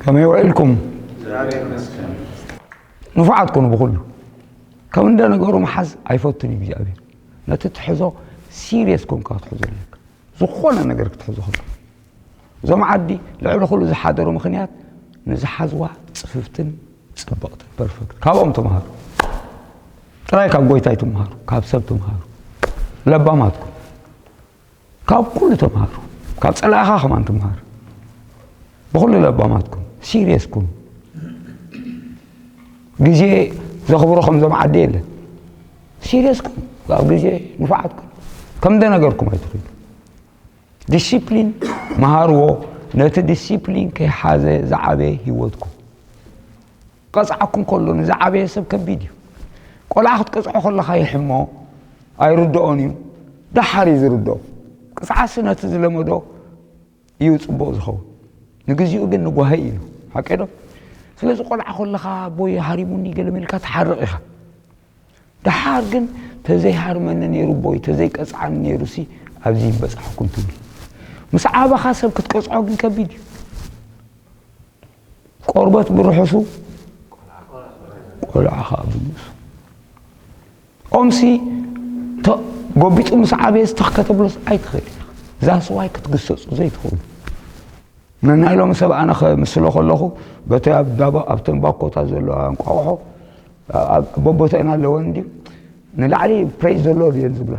ከመይ ውዒልኩም? ንፉዓት ኩኑ ብኹሉ። ከም እንደ ነገሩ ምሓዝ ኣይፈቱን እዩ እግዚኣብሔር። ነቲ ትሕዞ ሲሪየስ ኮንካ ክትሕዞ ኣለካ። ዝኾነ ነገር ክትሕዞ ከሎ እዞም ዓዲ ልዕሊ ኩሉ ዝሓደሩ ምኽንያት ንዝሓዝዋ ጽፍፍትን ጽብቕትን ፐርፌክት። ካብኦም ተምሃሩ። ጥራይ ካብ ጎይታይ ትምሃሩ፣ ካብ ሰብ ትምሃሩ። ለባማትኩም ካብ ኩሉ ተምሃሩ። ካብ ጸላእኻ ከማን ትምሃር። ብኹሉ ለባማትኩም ሲሪየስ ኩኑ። ግዜ ዘኽብሮ ከምዞም ዓዲ የለን። ሲሪየስ ኩኑ። ኣብ ግዜ ንፉዓት ኩኑ። ከም እንደነገርኩም ኣይትኽእሉ። ዲሲፕሊን መሃርዎ። ነቲ ዲሲፕሊን ከይሓዘ ዝዓበየ ህይወትኩም። ቀጽዓኩም ከሎ ንዝዓበየ ሰብ ከቢድ እዩ። ቆልዓ ክትቀጽዖ ከለኻ ይሕሞ፣ ኣይርድኦን እዩ። ደሓር እዩ ዝርድኦ። ቅጽዓሲ ነቲ ዝለመዶ እዩ ጽቡቕ ዝኸውን። ንግዚኡ ግን ንጓሂ እዩ። ሓቂ ዶ? ስለዚ ቆልዓ ከለኻ ኣቦይ ሃሪሙኒ ገለ መሊካ ትሓርቕ ኢኻ። ደሓር ግን ተዘይሃርመኒ ነይሩ ኣቦይ፣ ተዘይቀጽዓኒ ነይሩሲ ኣብዚ ይበጻሕኩም ትብል። ምስ ዓበኻ ሰብ ክትቀጽዖ ግን ከቢድ እዩ። ቆርበት ብርሑሱ ቆልዓ ኸዓ ብንኡሱ። ኦምሲ ተ-፣ ጎቢጡ ምስ ዓበየ ዝተኽ ከተብሎስ ኣይትኽእል ኢኻ። ዛስዋይ ክትግሰጹ ዘይትኽእሉ። ነናይ ሎሚ ሰብ ኣነ ኸምስሎ ከለኹ በቲ ኣብ ዳባ-፣ ኣብተን ባኮታት ዘለዋ እንቋቑሖ፣ ኣብ በቦተአን ኣለወን እንድዩ። ንላዕሊ ፕሬዝ ዘሎ እየን ዝብላ።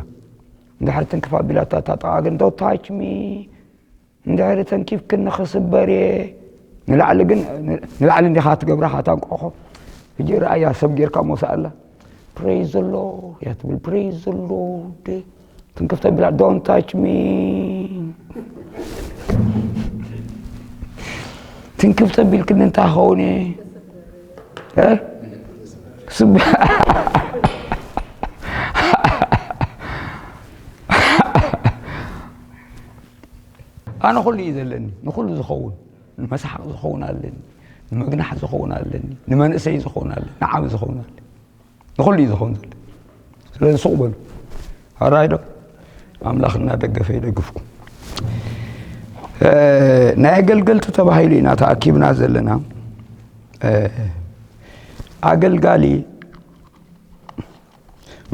እንድሕር ትንክፍ ኣቢላታ እታ ጠቓ ግን don't touch me። እንድሕር ተንኪፍክኒ ክስበር እየ። ንላዕሊ ግን፣ ንላዕሊ እንዲኻ ትገብራ ካታ እንቋቑሖ። ሕጂ ረኣያ ሰብ ጌርካ ሞሳ ኣላ። ፕሬዝ ዘሎ እያ ትብል፣ ፕሬዝ ዘሎ። ትንክፍ ተቢላ don't touch me። ትንክፍ ተቢልክኒ እንታይ ኸውን እየ? እ? ስብ-፣ ኣነ ኩሉ እዩ ዘለኒ፣ ንኩሉ ዝኸውን፣ ንመሳሓቕ ዝኸውን ኣለኒ፣ ንመግናሕ ዝኸውን ኣለኒ፣ ንመንእሰይ ዝኸውን ኣለኒ፣ ንዓቢ ዝኸውን ኣለኒ። ንኹሉ እዩ ዝኸውን ዘሎ። ስለዚ ሱቕ በሉ። ሕራይ ዶ? ኣምላኽ እናደገፈ ይደግፍኩም። እ፣ ናይ ኣገልገልቲ ተባሂሉ ኢና ተኣኪብና ዘለና። እ፣ ኣገልጋሊ፣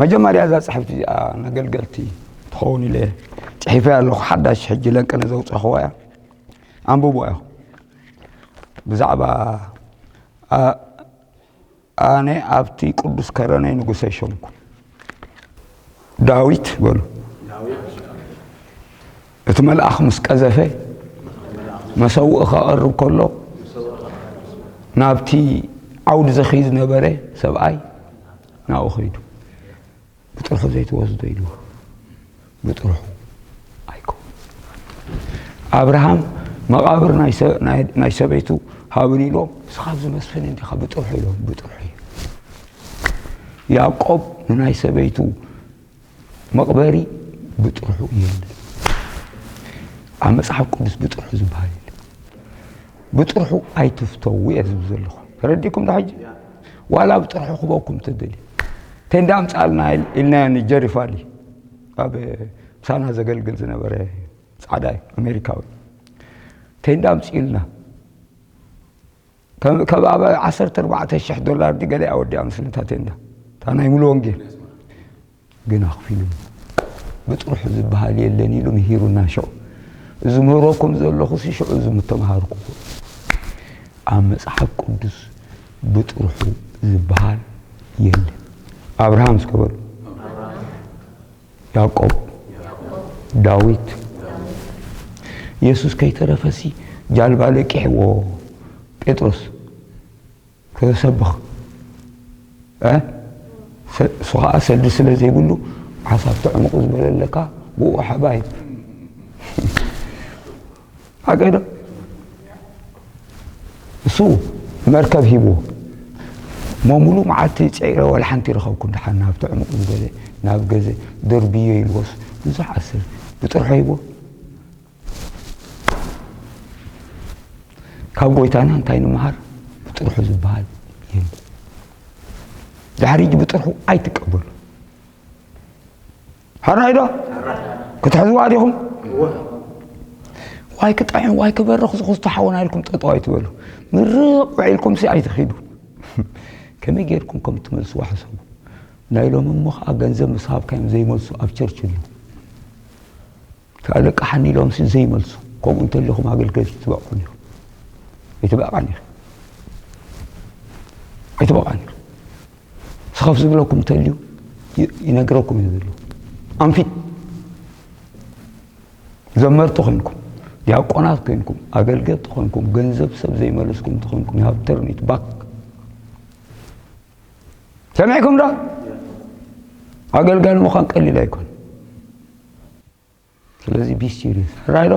መጀመርያ እዛ ጽሕፍቲ እዚኣ ነገልገልቲ ትኸውን ኢለ ጽሒፈያ ኣለኹ። ሓዳሽ ሕጂ ለንቅነ ዘውጻእኽዋ እያ። ኣንብቦ ኢኹም። ብዛዕባ፣ ኣ-፣ ኣነ ኣብቲ ቅዱስ ከረነይ ንጉሰ ሸምኩ። ዳዊት በሉ። እቲ መልኣኽ ምስ ቀዘፈ፣ መሰውእ ከቕርብ ከሎ፣ ናብቲ ዓውዲ ዘኺ ዝነበረ ሰብኣይ ናብኡ ኸይዱ። ብጥርሑ ዘይትወስዶ ኢልዎ። ብጥርሑ ኣይኮን። ኣብርሃም መቓብር ናይ ሰ-፣ ናይ፣ ናይ ሰበይቱ ሃብን ኢልዎ፣ ንስኻ ኣብዚ መስፍን እንዲኻ ብጥርሑ ኢልዎ፣ ብጥርሑ እዩ። ያዕቆብ ንናይ ሰበይቱ መቕበሪ ብጥርሑ የለን። ኣብ መጽሓፍ ቅዱስ ብጥርሑ ዝበሃል የለን። ብጥርሑ ኣይትፍተዉ እየ ዝብል ዘለኹ። ተረዲእኩም ዶ ሕጂ? ዋላ ብጥርሑ ክበኩም ትደልዩ። ቴንዳ ኣምጽኣልና ኢል-፣ ኢልናዮ ንጀሪ ፋሊ። ኣብ ምሳና ዘገልግል ዝነበረ ጻዕዳ እዩ፣ ኣሜሪካዊ። ቴንዳ ኣምጽኡልና። ከም፣ ካብ ኣብ ዓሰርተ ኣርባዕተ ሽሕ ዶላር ድዩ ገለ እያ ወዲኣ መስለኒ እታ ቴንዳ። እታ ናይ ሙሉ ወንጌል። ግን ኣኽፊሉኒ። ብጥርሑ ዝበሃል የለን ኢሉ ምሂሩና ሽዑ። ዝምህረኩም ዘለኹ ሲ ሽዑ እዚ ምተምሃርኩ። ኣብ መጽሓፍ ቅዱስ ብጥርሑ ዝበሃል የለን። ኣብርሃም እስከ በሉ። ያዕቆብ፣ ዳዊት፣ የሱስ ከይተረፈሲ ጃልባ ለቂሕዎ ጴጥሮስ። ክሰብኽ፣ እ? ሰ-፣ እሱ ኸዓ ሰልዲ ስለ ዘይብሉ፣ ዓሳ ኣብቲ ዕሙቕ ዝበለ ኣለካ፣ ብኡ ሓባይ። ሓቂ ዶ? እሱ መርከብ ሂብዎ። እሞ ሙሉ መዓልቲ ጸይረ፣ ዋላ ሓንቲ ረኸብኩ። ደሓን ናብቲ ዕሙቕ ዝበለ፣ ናብ ገዘ ደርብዮ ኢልዎስ፣ ብዙሕ ኣሰር ብጥርሑ ሂብዎ። ካብ ጎይታና እንታይ ንምሃር? ብጥርሑ ዝበሃል የለን። ድሕሪ ሕጂ ብጥርሑ ኣይትቀበሉ። ሕራይ ዶ? ክትሕዝዋ ዲኹም? እወ። ኣይክጥዕም ኣይክበርኽ ዝኹስቶ ሓወና ኢልኩም ጠጠው ኣይትበሉ። ምርቕ ውዒልኩም ሲ ኣይትኺዱ። ከመይ ጌርኩም ከም ትመልስዋ ሕሰቡ። ናይ ሎሚ እሞ ኸዓ ገንዘብ ምስ ሃብካዮም ዘይመልሱ ኣብ ቸርች ኣለዉ። ከኣ ለቃሓኒ ኢሎም ሲ ዘይመልሱ። ከምኡ እንተሊኹም ኣገልገልቲ ትበቕዑን ኢኹም። ኣይትበቕዓን ኢኺ። ኣይትበቕዓን ኢኺ። ስኸፍ ዝብለኩም እንተልዩ ይ- ይነግረኩም እዩ ዘሎ። ኣንፊት ዘመርቲ ኮይንኩም፣ ዲያቆናት ኮይንኩም፣ ኣገልገልቲ ኮይንኩም፣ ገንዘብ ሰብ ዘይመለስኩም እንተኮይንኩም፣ you have turn it back። ሰሚዕኩም ዶ? ኣገልጋሊ ምዃን ቀሊል ኣይኮን። ስለዚ be serious። ሕራይ ዶ?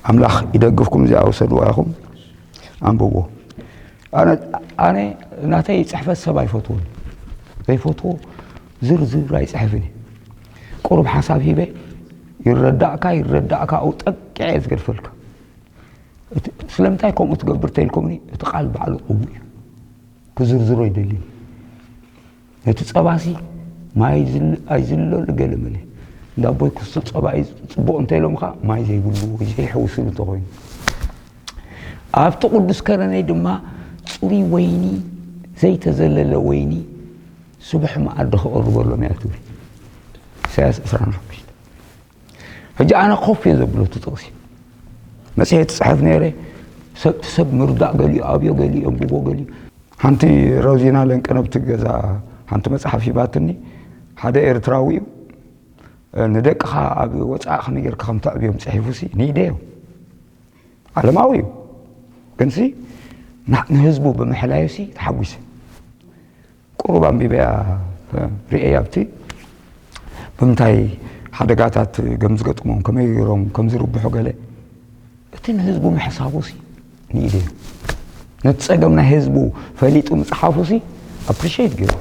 ኣምላኽ ይደግፍኩም። እዚኣ ውሰድዋ ኢኹም፣ ኣንብብዎ። ኣነ ኣነ ናተይ ጽሕፈት ሰብ ኣይፈትዎን። ዘይፈትዎ ዝርዝር ኣይጽሕፍን እየ። ቁሩብ ሓሳብ ሂበ፣ ይረዳእካ ይረዳእካ፣ ኣብኡ ጠቂዐ እየ ዝገድፈልካ። እቲ ስለምንታይ ከምኡ ትገብር ተይልኩምኒ፣ እቲ ቃል ባዕሉ ቅቡእ እዩ። ክዝርዝሮ ይደልን። ነቲ ጸባሲ ማይ ዝል- ኣይዝለሉ ገለ መለ። እንዳ ኣቦይ ክስቶ ጸባ እዩ ጽቡቕ እንተ ኢሎም ኸኣ ማይ ዘይብሉ ወይ ዘይሕውስሉ እንተኾይኑ። ኣብቲ ቅዱስ ከረነይ ድማ ጽሩይ ወይኒ፣ ዘይተዘለለ ወይኒ፣ ስቡሕ መኣዲ ክቕርበሎም እያ ትብል። ኢሳያስ ዕስራን ሓሙሽተ። ሕጂ ኣነ ኮፍ እየ ዘብሎ እቲ ጥቕሲ። መጽሔት ጽሕፍ ነይረ። ሰብ ሰብ ምርዳእ ገሊኡ ኣብዮ ገሊኡ የንብቦ ገሊኡ። ሓንቲ ሮዚና ለንቅነብቲ ገዛ ሓንቲ መጽሓፍ ሂባትኒ። ሓደ ኤርትራዊ እዩ። ንደቅኻ ኣብ ወጻኢ ከመይ ጌርካ ከም ተዕብዮም ጽሒፉ ሲ ንኢደዮ። ዓለማዊ እዩ። ግን ሲ ና- ንህዝቡ ብምሕላዩ ሲ ተሓጒሰ። ቁሩብ ኣንቢበያ ርእየ ኣብቲ ብምንታይ ሓደጋታት ከም ዝገጥሞም ከመይ ገይሮም ከም ዝርብሑ ገለ እቲ ንህዝቡ ምሕሳቡ ሲ ንኢደ እዩ። ነቲ ጸገም ናይ ህዝቡ ፈሊጡ ምጽሓፉ ሲ ኣፕሪሼት ገይሩ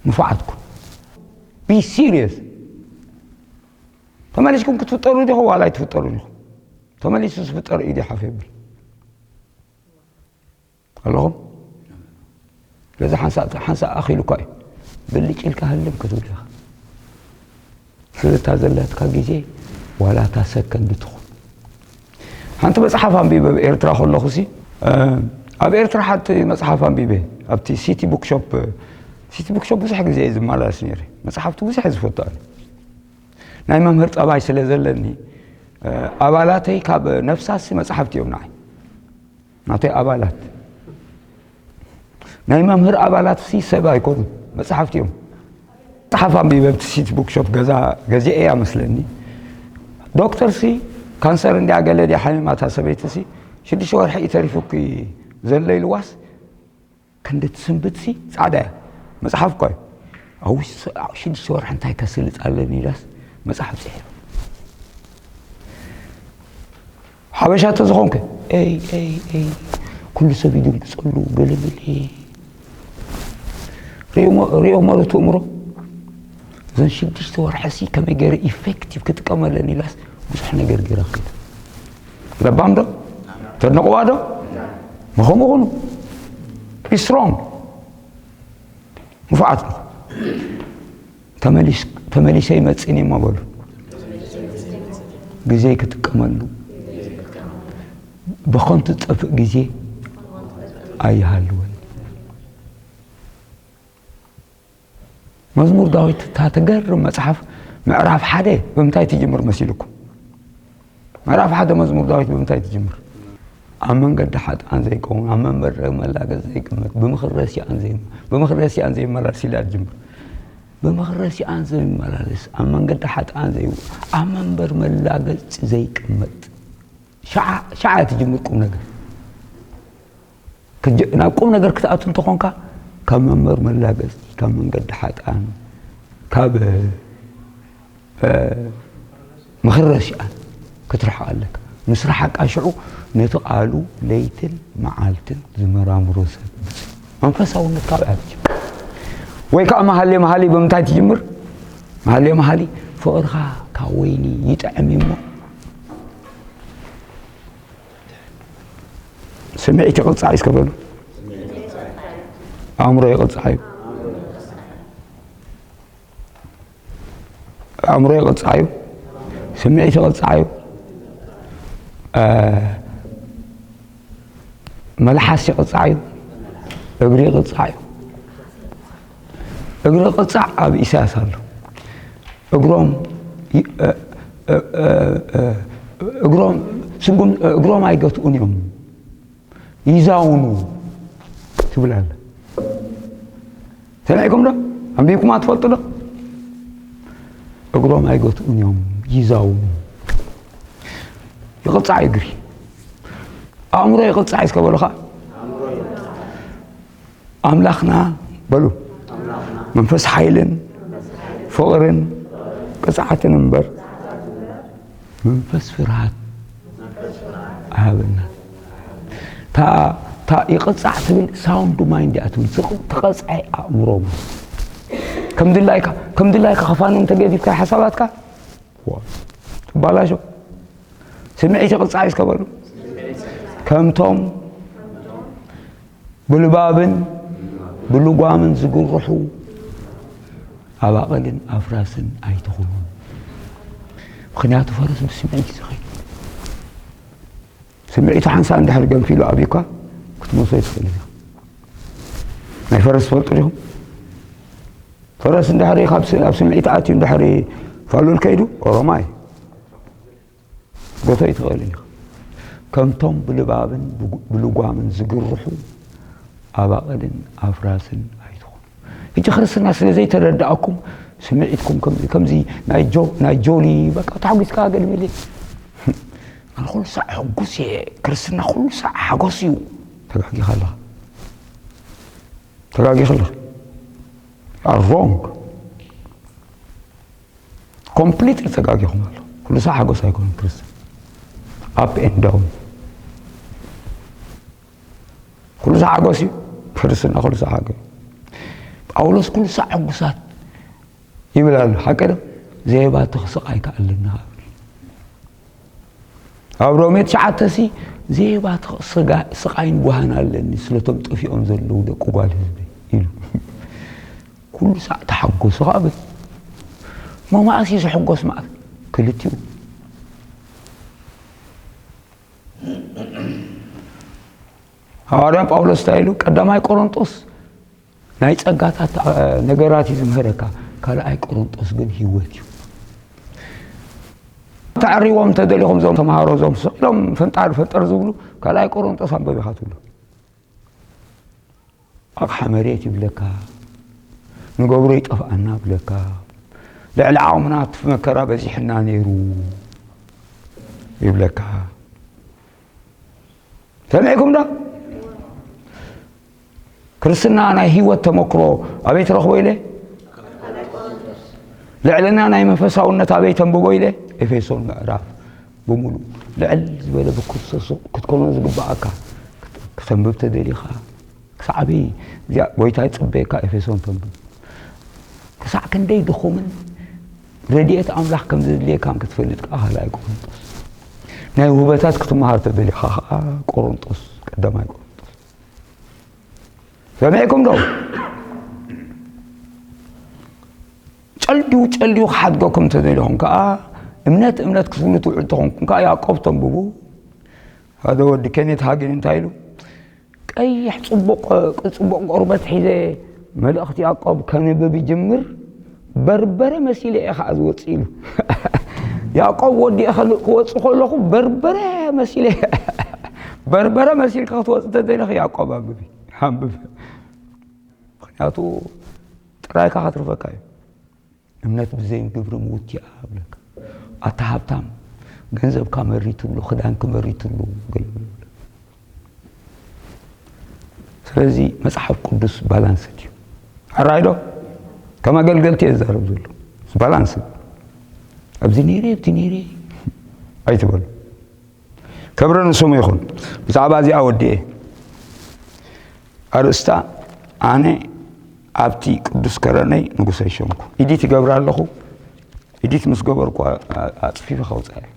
ንፉዓትኩም። Be serious። ተመሊስኩም ክትፍጠሩ ዲኹም ዋላ ኣይትፍጠሩ ዲኹም? ተመሊሱ ዝፍጠር እዩ ሓፍ የብል ኣለኹም። ስለዚ ሓንሳእ ሓንሳእ ኣኺሉካ እዩ። ብልጭ ኢልካ ህልም ክትብል ኢኻ። ስለታ ዘላትካ ግዜ ዋላ እታ ሰከንድ ትኹን። ሓንቲ መጽሓፍ ኣንቢበ ኣብ ኤርትራ ከለኹ ሲ ኣብ ኤርትራ ሓንቲ መጽሓፍ ኣንቢበ ኣብቲ ሲቲ ቡክሾፕ። ሲቲ ቡክሾፕ ብዙሕ ግዜ እየ ዝመላለስ ነይረ። መጽሓፍቲ ብዙሕ እየ ዝፈቱ ኣነ። ናይ መምህር ጠባይ ስለ ዘለኒ ኣባላተይ ካብ ነፍሳሲ መጽሓፍቲ እዮም ንዓይ። ናተይ ኣባላት ናይ መምህር ኣባላት ሲ ሰብ ኣይኮኑ መጽሓፍቲ እዮም። መጽሓፍ ኣንቢበ ኣብቲ ሲቲ ቡክሾፕ ገዛ ገዚአ እያ መስለኒ። ዶክተር ሲ ካንሰር እንዲያ ገለ ድያ ሓሚማታ ሰበይቲ ሲ ሽዱሽተ ወርሒ እዩ ተሪፉኪ ዘሎ ኢልዋስ ክንዲ ትስንብት ሲ ጻዕዳ እያ። መጽሓፍ እኳ እዩ። ኣብ ውሽጢ ስ- ኣብ ሽዱሽተ ወርሒ እንታይ ከስልጥ ኣለኒ ኢላስ መጽሓፍ ጽሒፍ። ሓበሻ ተዝኾንከ ኤይ ኤይ ኤይ ኩሉ ሰብ ይድንግጸሉ ገለመለ ሪኦ ማለት እምሮ እዘን ሽዱሽተ ወርሒ ሲ ከመይ ገይረ ኢፌክቲቭ ክጥቀመለን ኢላስ ብዙሕ ነገር ገይረ ክኢለ። ለባም ዶ ተድንቕዋ ዶ? መኸምኡ ኹኑ ስትሮንግ ንፉዓት ተመሊስ- ተመሊሰ ይመጽእን እሞ በሉ። ግዜ ክጥቀመሉ ብኸንቱ ዝጠፍእ ግዜ ኣይሃልወን። መዝሙር ዳዊት እታ ትገርም መጽሓፍ ምዕራፍ ሓደ ብምንታይ ትጅምር መሲልኩም? ምዕራፍ ሓደ መዝሙር ዳዊት ብምንታይ ትጅምር? ኣብ መንገዲ ሓጥኣን ዘይቀውም ኣብ መንበር መላገጽ ዘይቅመጥ ብምኽሪ ረሲኣን ዘይ- ብምኽሪ ረሲኣን ዘይመላለስ ኢላ ትጅምር። ብምኽሪ ረሲኣን ዘይመላለስ ኣብ መንገዲ ሓጥኣን ዘይ ኣብ መንበር መላገጽ ዘይቅመጥ ሸዓ ሸዓ ትጅምር ቁም ነገር ክጅ- ናብ ቁም ነገር ክትኣቱ እንተኾንካ ካብ መንበር መላገጽቲ ካብ መንገዲ ሓጥኣን ካብ እ፣ ምኽሪ ረሲኣን ክትርሕቕ ኣለካ። ምስ ረሓቃ ሽዑ ነቲ ቃሉ ለይትን መዓልትን ዝመራምሮ ሰብ መንፈሳውነት ካብ ኣብቲ ወይ ከዓ መሃሌ መሃሊ ብምንታይ ትጅምር? መሃሌ መሃሊ ፍቕርኻ ካብ ወይኒ ይጥዕም እዩ እሞ ስምዒት ይቕጻዕ እዩ እስከ በሉ። ኣእምሮ ይቕጻዕ እዩ። ኣእምሮ ይቕጻዕ እዩ። ስምዒት ይቕጻዕ እዩ። እ፣ መልሓስ ይቕጻዕ እዩ። እግሪ ይቕጻዕ እዩ። እግሪ ቅጻዕ ኣብ ኢሳያስ ኣሎ። እግሮም ይ-፣ እ፣ እ፣ እ፣ እ፣ እግሮም ስጉም፣ እግሮም ኣይገትኡን እዮም፣ ይዛውኑ ትብል ኣላ። ሰሚዕኩም ዶ? ኣንቢብኩማ ትፈልጡ ዶ? እግሮም ኣይገትኡን እዮም፣ ይዛውኑ። ይቕጻዕ እግሪ። ኣእምሮ ይቕጻዕ እስከ በሉ ኸዓ። ኣምላኽና በሉ። መንፈስ ሓይልን ፍቕርን ቅጽዓትን እምበር መንፈስ ፍርሃት ኣይሃበና። እታ፣ እታ ይቕጻዕ ትብል ሳውንድ ማይንድ እያ ትብል። ዝቕ-፣ ተቐጽዐ ኣእምሮ ማለት። ከም ድላይካ፣ ከም ድላይካ ከፋንን ተገዲፍካ ሓሳባትካ፣ ዋ፣ ትባላሾ። ስምዒት ይቕጻዕ እዩ እስከ በሉ። ከምቶም ብልባብን ብልጓምን ዝግርሑ ኣባቕልን ኣፍራስን ኣይትኹኑ። ምኽንያቱ ፈረስ ብስምዒት እዩ ዝኸይድ። ስምዒቱ ሓንሳእ እንድሕር ገንፊሉ ኣብዩካ ክትመሶ ይትኽእል ኢኻ። ናይ ፈረስ ትፈልጡ ዲኹም? ፈረስ እንድሕር ካብ ስ-፣ ኣብ ስምዒት ኣትዩ እንድሕር ፋሉል ከይዱ ኦሮማይ ጎቶ ይትኽእል ኢኻ። ከምቶም ብልባብን ብጉ-፣ ብልጓምን ዝግርሑ ኣባቕልን ኣፍራስን ኣይትኹኑ። ሕጂ ክርስትና ስለ ዘይተረዳእኩም ስምዒትኩም ከምዚ፣ ከምዚ ናይ ጆ-፣ ናይ ጆሊ በቃ ተሓጒስካ ገለ ሚሊ። ኣነ ኩሉ ሳዕ ሕጉስ እየ። ክርስትና ኩሉ ሳዕ ሓጎስ እዩ። ተጋጊኻ ኣለኻ። ተጋጊኻ ኣለኻ። You are wrong። ኮምፕሊትሊ ተጋጊኹም ኣሎ። ኩሉ ሳዕ ሓጎስ ኣይኮነን ክርስትና። ኣፕ ኤንድ ዳውን። ኩሉ ሳዕ ሓጎስ እዩ። ክርስትና ኩሉ ሳዕ ሓጎስ። ጳውሎስ ኩሉ ሳዕ ሕጉሳት ይብል ኣሎ። ሓቂ ዶ? ዘየባትኽ ስቓይ ከኣ ኣለና። ኣብ ሮሜ ትሽዓተ ሲ፣ "ዘየባትኽ ስጋ-፣ ስቓይን ጓህን ኣለኒ ስለቶም ጠፊኦም ዘለዉ ደቂ ጓል ህዝቢ" ኢሉ። ኩሉ ሳዕ ተሓጎሱ ከኣ በል። እሞ መኣስ እዩ ዝሕጎስ መኣስ? ክልቲኡ። ሃዋርያ ጳውሎስ እንታይ ኢሉ? ቀዳማይ ቆሮንጦስ ናይ ጸጋታት፣ እ፣ ነገራት እዩ ዝምህረካ። ካልኣይ ቆሮንጦስ ግን ህይወት እዩ። ተዕርዎም እንተደሊኹም እዞም ተምሃሮ እዞም ስቕ ኢሎም ፈንጣር ፈንጠር ዝብሉ ካልኣይ ቆሮንጦስ ኣንበብ ኢኻ ትብሎ። ኣቕሓ መሬት ይብለካ፣ ንገብሮ ይጠፍኣና ይብለካ፣ ልዕሊ ዓቕምና እቲ መከራ በዚሕና ነይሩ ይብለካ። ሰሚዕኩም ዶ? ክርስትና ናይ ህይወት ተመክሮ ኣበይ ትረኽቦ ኢለ? ልዕልና ናይ መንፈሳውነት ኣበይ ተንብቦ ኢለ? ኤፌሶን ምዕራፍ ብምሉእ ልዕል ዝበለ ብክርስቶስ ክትኮኖ ዝግብኣካ ክተንብብ ተደሊኻ፣ ክሳዕ ኣበይ እግዚኣብ-፣ ጎይታ ይጽበየካ? ኤፌሶን ተንብብ። ክሳዕ ክንደይ ድኹምን ረድኤት ኣምላኽ ከም ዘድልየካን ክትፈልጥ ከኣ ካልኣይ ቆሮንጦስ። ናይ ውህበታት ክትመሃር ተደሊኻ ከኣ ቆሮንጦስ፣ ቀዳማይ ቆሮንጦስ። ሰሚዕኩም ዶ? ጨልዩ ጨልዩ ክሓድገኩም እንተደሊኹም ከኣ፣ እምነት እምነት ክትብሉ ትውዕሉ እንተኾንኩም ከኣ ያዕቆብ ተንብቡ። ሓደ ወዲ ኬኔት ሃገን እንታይ ኢሉ? "ቀይሕ ጽቡቕ፣ ጽቡቕ ቆርበት ሒዘ መልእኽቲ ያዕቆብ ከንብብ ይጅምር፣ በርበረ መሲለ እየ ኸኣ ዝወጽእ" ኢሉ። ያዕቆብ ወዲአ ከን-፣ ክወጽእ ከለኹ በርበረ መሲለ፣ በርበረ መሲልካ ክትወጽእ እንተደሊኺ ያዕቆብ ኣንብቢ፣ ኣንብብ። ምኽንያቱ ጥራይካ ከትርፈካ እዩ። እምነት ብዘይ ግብሪ ምውት እያ እብለካ። ኣታ ሃብታም፣ ገንዘብካ መሪትሉ፣ ክዳንኪ መሪትሉ፣ ገለ ገለ። ስለዚ መጽሓፍ ቅዱስ ባላንስድ እዩ። ሕራይ ዶ? ከም ኣገልገልቲ እየ ዝዛረብ ዘሎ። ባላንስድ። ኣብዚ ነይረ፣ ኣብቲ ነይረ ኣይትበሉ። ክብሪ ንስሙ ይኹን። ብዛዕባ እዚኣ ወዲኤ። ኣርእስታ፣ ኣነ ኣብቲ ቅዱስ ከረነይ ንጉሰይ ሸምኩ። ኢዲት ይገብር ኣለኹ። ኢዲት ምስ ገበርኩ ኣ-፣ ኣ-፣ ኣጽፊፈ ከውጽኣ እየ።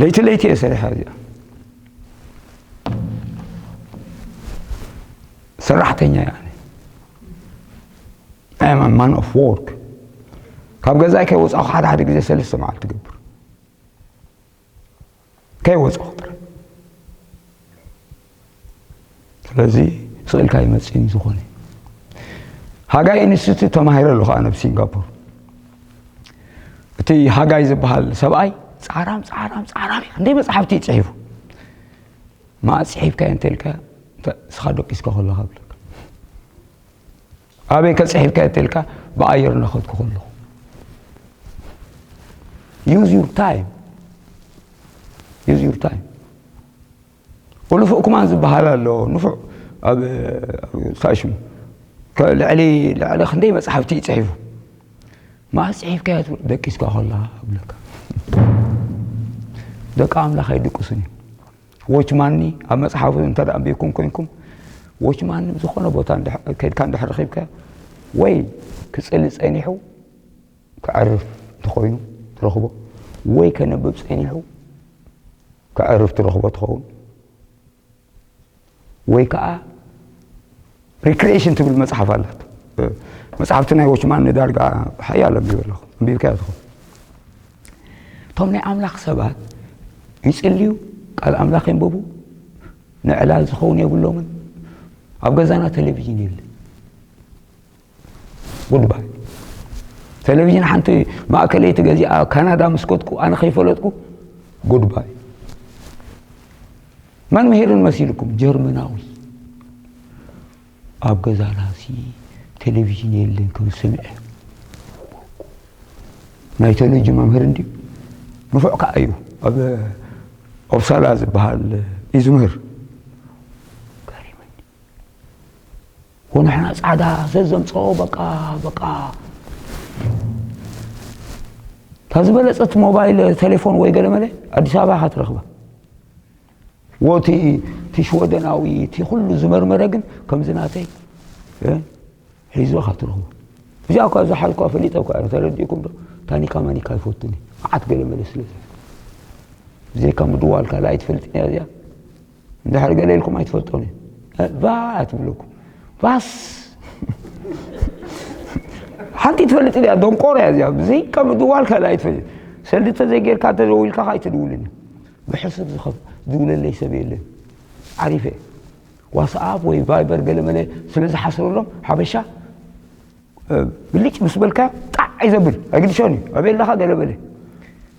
ለይቲ ለይቲ እየ ሰሪሐ እዚኣ። ሰራሕተኛ እየ ኣነ። I am a man of work። ካብ ገዛይ ከይወፃኹ ሓደ ሓደ ግዜ ሰለስተ መዓልቲ ትገብር። ከይወፃኹ ጥራይ። ስለዚ ስቕ ኢልካ ይመፅእን ዝኾነ። ሃጋይ ኢንስቲትዩት ተማሂረ ኣለኹ ኣነ ኣብ ሲንጋፖር። እቲ ሃጋይ ዝበሃል ሰብኣይ ፃዕራም፣ ፃዕራም፣ ፃዕራም እዩ። ክንደይ መፅሓፍቲ እዩ ፅሒፉ። መዓስ ፅሒፍካዮ እንተልካ፣ እንተ-፣ ንስኻ ደቂስካ ከለኻ ብለካ። ኣበይ ከ ፅሒፍካዮ እንተልካ፣ ብኣየር እናኸድኩ ከለኹ። Use your time. Use your time. ንፉዕ ኩማን ዝበሃል ኣሎ። ንፉዕ ኣብ፣ ኣብ እንታይ ሽሙ? ከ-፣ ልዕሊ፣ ልዕሊ ክንደይ መጽሓፍቲ እዩ ጽሒፉ። መዓስ ጽሒፍካዮ ትብል? ደቂስካ ከለኻ እብለካ። ደቂ ኣምላኽ ኣይድቅሱን እዮም። ዎችማኒ ኣብ መጽሓፉ እንተ ደኣ ኣንቢብኩም ኮይንኩም፣ ዎችማኒ ዝኾነ ቦታ እንድሕ-፣ ከድካ እንድሕር ረኺብካዮ፣ ወይ ክጽሊ ጸኒሑ ከዕርፍ እንተኾይኑ ትረኽቦ፣ ወይ ከንብብ ጸኒሑ ከዕርፍ ትረኽቦ ትኸውን፣ ወይ ከኣ ሪክሪኤሽን ትብል መጽሓፍ ኣላት። መጽሓፍቲ ናይ ዎችማኒ ዳርጋ ሓያሎ ኣንቢበ ኣለኹ። ኣንቢብካያ ትኸውን። እቶም ናይ ኣምላኽ ሰባት ይጽልዩ፣ ቃል ኣምላኽ የንብቡ፣ ንዕላል ዝኸውን የብሎምን። ኣብ ገዛና ቴሌቪዥን የለን። ጉድባይ። ቴሌቪዥን ሓንቲ ማእከለይቲ ገዚኣ ካናዳ ምስ ከድኩ ኣነ ከይፈለጥኩ ጉድባይ። መን ምሂሩን መሲልኩም? ጀርመናዊ። ኣብ ገዛናሲ ቴሌቪዥን የለን ከም ስምዐ። ናይ ቴዎሎጂ መምህር እንድዩ። ንፉዕ ከኣ እዩ። ኣብ ኦፕሳላ ዝበሃል እዩ ዝምህር። ገሪመኒ። ወንሕና ጻዕዳ ዘዘምጽኦ በቃ፣ በቃ። እታ ዝበለጸት ሞባይል ቴሌፎን ወይ ገለ መለ ኣዲስ ኣበባ ኢኻ ትረኽባ። ወቲ፣ እቲ ሽወደናዊ፣ እቲ ኩሉ ዝመርመረ ግን ከምዚ ናተይ፣ እ፣ ሒዙ ኢኻ ትረኽቦ። እዚኣ እኳ ዝሓልኳ ፈሊጠ እኳ እየ፣ ተረዲእኩም ዶ? ታኒካ ማኒካ ኣይፈቱን እየ። መዓት ገለ መለ ስለ ዝብል። ብዘይካ ምድዋል ካልኣይ ትፈልጥን እያ እዚኣ። እንድሕር ገለ ኢልኩም ኣይትፈልጦን እየ። እ፣ ባ እያ ትብለኩም። ባስ። ሓንቲ ትፈልጥ እያ፣ ደንቆሮ እያ እዚኣ። ብዘይካ ምድዋል ካልኣይ ትፈልጥ። ሰልዲ ተዘይጌርካ ተደዊልካ ከኣ ኣይትድውልን እያ። ብሕሱር ዝኸፍ-፣ ዝውለለይ ሰብ የለን። ዓሪፈ። ዋትስኣፕ ወይ ቫይበር ገለ መለ ስለ ዝሓስረሎም ሓበሻ፣ እ፣ ብልጭ ምስ በልካ ጣዕ እዩ ዘብል። ኣይግድሾን እዩ። ኣበይ ኣለኻ ገለ በለ።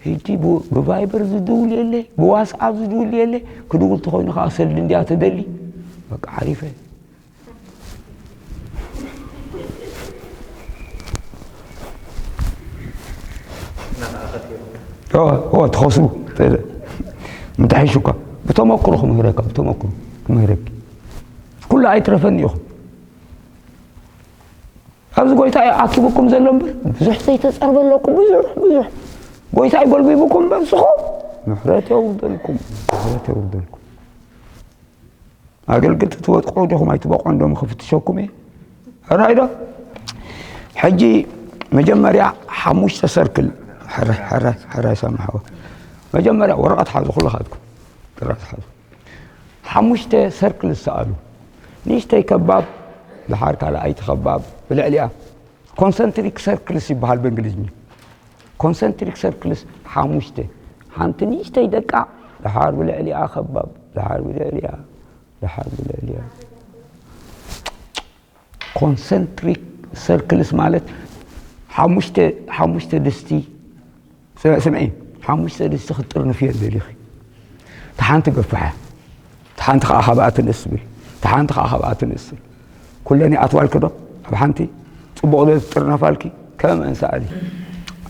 ሕጂ ብ-፣ ብቫይበር ዝድውል የለ፣ ብዋትስኣፕ ዝድውል የለ። ክድውል ተኾይኑ ከኣ ሰልዲ እንድያ ትደሊ። በቃ ዓሪፈ። ኦ፣ ኦ፣ ትኸስቡ። ምተሒሹካ። ብተመክሮ ክምህረካ፣ ብተመክሮ ክምህረኪ። ኩሉ ኣይትረፈኒ ኢኹም። ኣብዚ ጎይታ እዩ ኣኪቡኩም ዘሎ እምበር፣ ብዙሕ ዘይተጸርበለኩም፣ ብዙሕ፣ ብዙሕ። ጎይታ እዩ ጎልቢቡኩም እምበር፣ ንስኹም ምሕረት የውርደልኩም፣ ምሕረት የውርደልኩም። ኣገልግልቲ ትወድቁ ዲኹም ኣይትበቑዑን ዶም ክፍትሸኩም እየ። ሕራይ ዶ? ሕጂ መጀመርያ ሓሙሽተ ሰርክል፣ ሕራይ፣ ሕራይ፣ ሕራይ ሳሚ ሓወ። መጀመርያ ወረቐት ሓዙ፣ ኩልኻትኩም ጥራዝ ሓዙ። ሓሙሽተ ሰርክል ዝሰኣሉ። ንእሽተይ ከባብ፣ ድሓር ካልኣይቲ ከባብ፣ ብልዕሊኣ። ኮንሰንትሪክ ሰርክልስ ይበሃል ብእንግሊዝኛ። ኮንሰንትሪክ ሰርክልስ ሓሙሽተ። ሓንቲ ንእሽተይ ደቃ፣ ድሓር ብልዕሊኣ ከባብ፣ ድሓር ብልዕሊኣ፣ ድሓር ብልዕሊኣ። ኮንሰንትሪክ ሰርክልስ ማለት ሓሙሽተ፣ ሓሙሽተ ድስቲ፣ ስ-፣ ስምዒ፣ ሓሙሽተ ድስቲ ክትጥርንፍየን ደሊኺ። እታ ሓንቲ ገፋሕ እያ። እታ ሓንቲ ከኣ ካብኣ ትንእስ ትብል። እታ ሓንቲ ከኣ ካብኣ ትንእስ ትብል። ኩለን ይኣትዋልኪ ዶ? ኣብ ሓንቲ ጽቡቕ ዶ ትጥርነፋልኪ? ከም እንስኣሊ።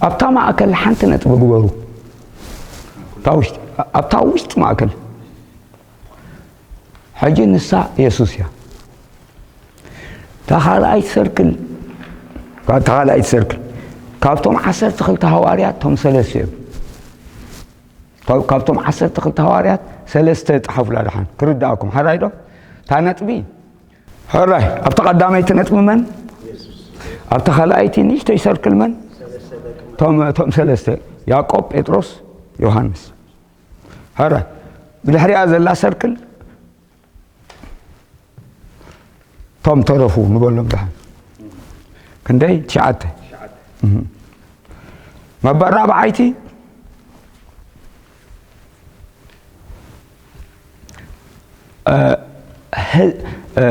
ኣብታ ማእከል ሓንቲ ነጥቢ ግበሩ። እታ ውሽጢ፣ ኣብታ ውሽጢ ማእከል። ሕጂ ንሳ የሱስ እያ። እታ ካልኣይቲ ሰርክል፣ እታ ካልኣይቲ ሰርክል፣ ካብቶም ዓሰርተ ክልተ ሃዋርያት እቶም ሰለስተ እዮም። ካብ-፣ ካብቶም ዓሰርተ ክልተ ሃዋርያት ሰለስተ ጸሓፉላ ደሓን፣ ክርድኣኩም። ሕራይ ዶ? እታ ነጥቢ፣ ሕራይ፣ ኣብታ ቀዳመይቲ ነጥቢ መን? ኣብታ ካልኣይቲ ንእሽተይ ሰርክል መን? እቶም፣ እቶም ሰለስተ፣ ያዕቆብ፣ ጴጥሮስ፣ ዮሃንስ። ሕራይ፣ ብድሕሪኣ ዘላ ሰርክል፣ እቶም ተረፉ ንበሎም ደሓን። ክንደይ? ትሽዓተ። እህ። መበል ራብዓይቲ፣ እ፣ ህ-፣ እ፣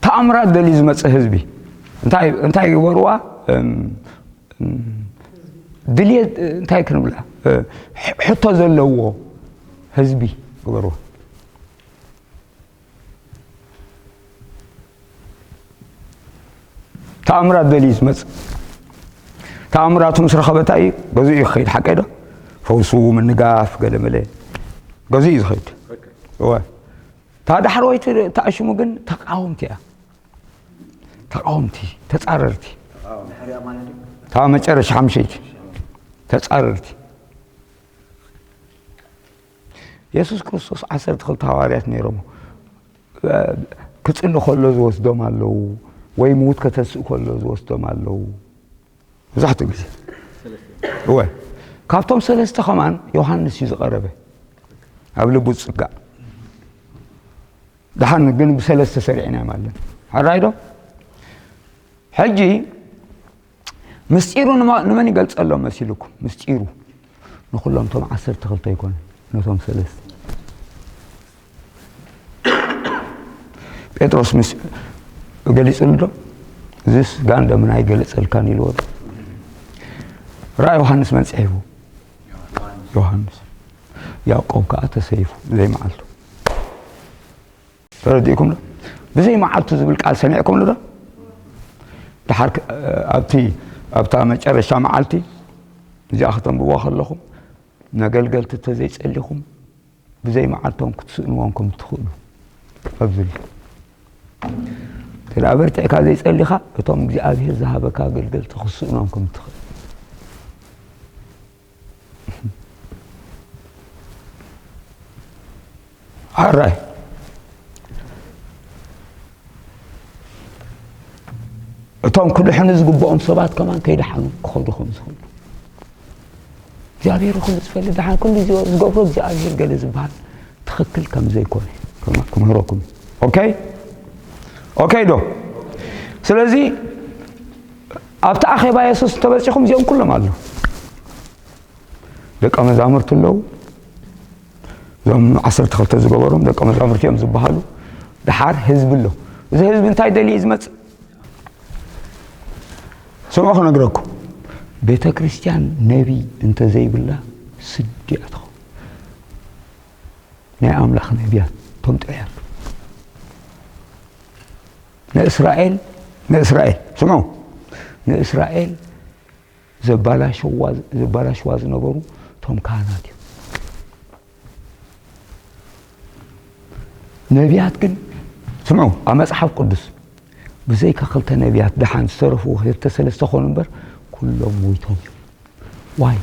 ተኣምራት ደልዩ ዝመጽእ ህዝቢ እንታይ፣ እንታይ ይግበርዋ? እም፣ እም፣ ድልየት፣ እንታይ ክንብላ? እ፣ ሕ-፣ ሕቶ ዘለዎ ህዝቢ ግበርዋ። ተኣምራት ደልዩ ዝመጽእ። ተኣምራቱ ምስ ረኸበ እንታይ እዩ? ገዝኡ እዩ ክኸይድ፣ ሓቀይ ዶ? ፈውሱ፣ ምንጋፍ፣ ገለ መለ። ገዝኡ እዩ ዝኸይድ። እወ። እታ ዳሕረወይቲ ተኣሽሙ ግን ተቃወምቲ እያ። ተቃወምቲ፣ ተጻረርቲ። እታ መጨረሻ ሓምሸይቲ። ተጻረርቲ። የሱስ ክርስቶስ ዓሰርተ ክልተ ሃዋርያት ነይሮሞ። ክጽሊ ከሎ ዝወስዶም ኣለዉ፣ ወይ ምዉት ከተስእ ከሎ ዝወስዶም ኣለዉ። መብዛሕትኡ ግዜ። እወ። ካብቶም ሰለስተ ከማን ዮሃንስ እዩ ዝቐረበ። ኣብ ልቡ ዝጽጋዕ። ደሓን ግን ብሰለስተ ሰሪዕና ማለት። ሕራይ ዶ? ሕጂ ምስጢሩ ንማ-፣ ንመን ይገልጸሎም መሲልኩም? ምስጢሩ ንኹሎም ቶም ዓሰርተ ክልተ ኣይኮነ፣ ነቶም ሰለስተ። ጴጥሮስ ምስ ገሊጹሉ ዶ? እዚስ ጋንደ ምን ኣይገለጸልካን ኢልዎ ዶ? ራእይ ዮሃንስ መን ጽሒፉ? ዮሃንስ። ያዕቆብ ከኣ ተሰይፉ ዘይመዓልቱ። ተረዲእኩም ዶ? ብዘይ መዓልቱ ዝብል ቃል ሰሚዕኩም ዶ? ደሓር ክ-፣ ኣብቲ፣ ኣብታ መጨረሻ መዓልቲ እዚኣ ከተንብቦ ከለኹም፣ ነገልገልቲ እንተዘይጸሊኹም፣ ብዘይ መዓልቶም ክትስእንዎም ከም እትኽእሉ ኣብዚ ኣሎ። እንተ ደኣ በርቲዕካ ዘይጸሊኻ፣ እቶም እግዚኣብሔር ዝሃበካ ኣገልገልቲ ክትስእኖም ከም እትኽእል። ሕራይ። እቶም ክድሕኑ ዝግብኦም ሰባት ከማን ከይደሓኑ ክኸዱ ከም ዝኽእሉ። እግዚኣብሔር ኩሉ ዝፈልጥ፣ ደሓን ኩሉ እዚ ዝገብሮ እግዚኣብሔር ገለ ዝበሃል ትኽክል ከም ዘይኮነ ክም-፣ ክምህረኩም። ኦኬ? ኦኬ ዶ? ስለዚ ኣብቲ ኣኼባ የሱስ እንተበጺኹም እዚኦም ኩሎም ኣለዉ። ደቀ መዛሙርቲ ኣለዉ። እዞም ዓሰርተ ክልተ ዝገበሮም ደቀ መዛሙርቲ እዮም ዝበሃሉ። ደሓር ህዝቢ ኣሎ። እዚ ህዝቢ እንታይ ደልዩ እዩ ዝመጽእ? ስምዑ ክነግረኩም። ቤተ ክርስቲያን ነቢይ እንተዘይብላ ስዲ እያ ትኸውን። ናይ ኣምላኽ ነቢያት እቶም ጥራይ ኣለዉ። ንእስራኤል፣ ንእስራኤል፣ ስምዑ። ንእስራኤል ዘባላሸዋ-፣ ዘባላሸዋ ዝነበሩ እቶም ካህናት እዮም። ነቢያት ግን፣ ስምዑ፣ ኣብ መጽሓፍ ቅዱስ ብዘይካ ክልተ ነቢያት ደሓን ዝተረፉ ክልተ ሰለስተ ኾኑ እምበር፣ ኩሎም ሞይቶም እዮም። ዋይ?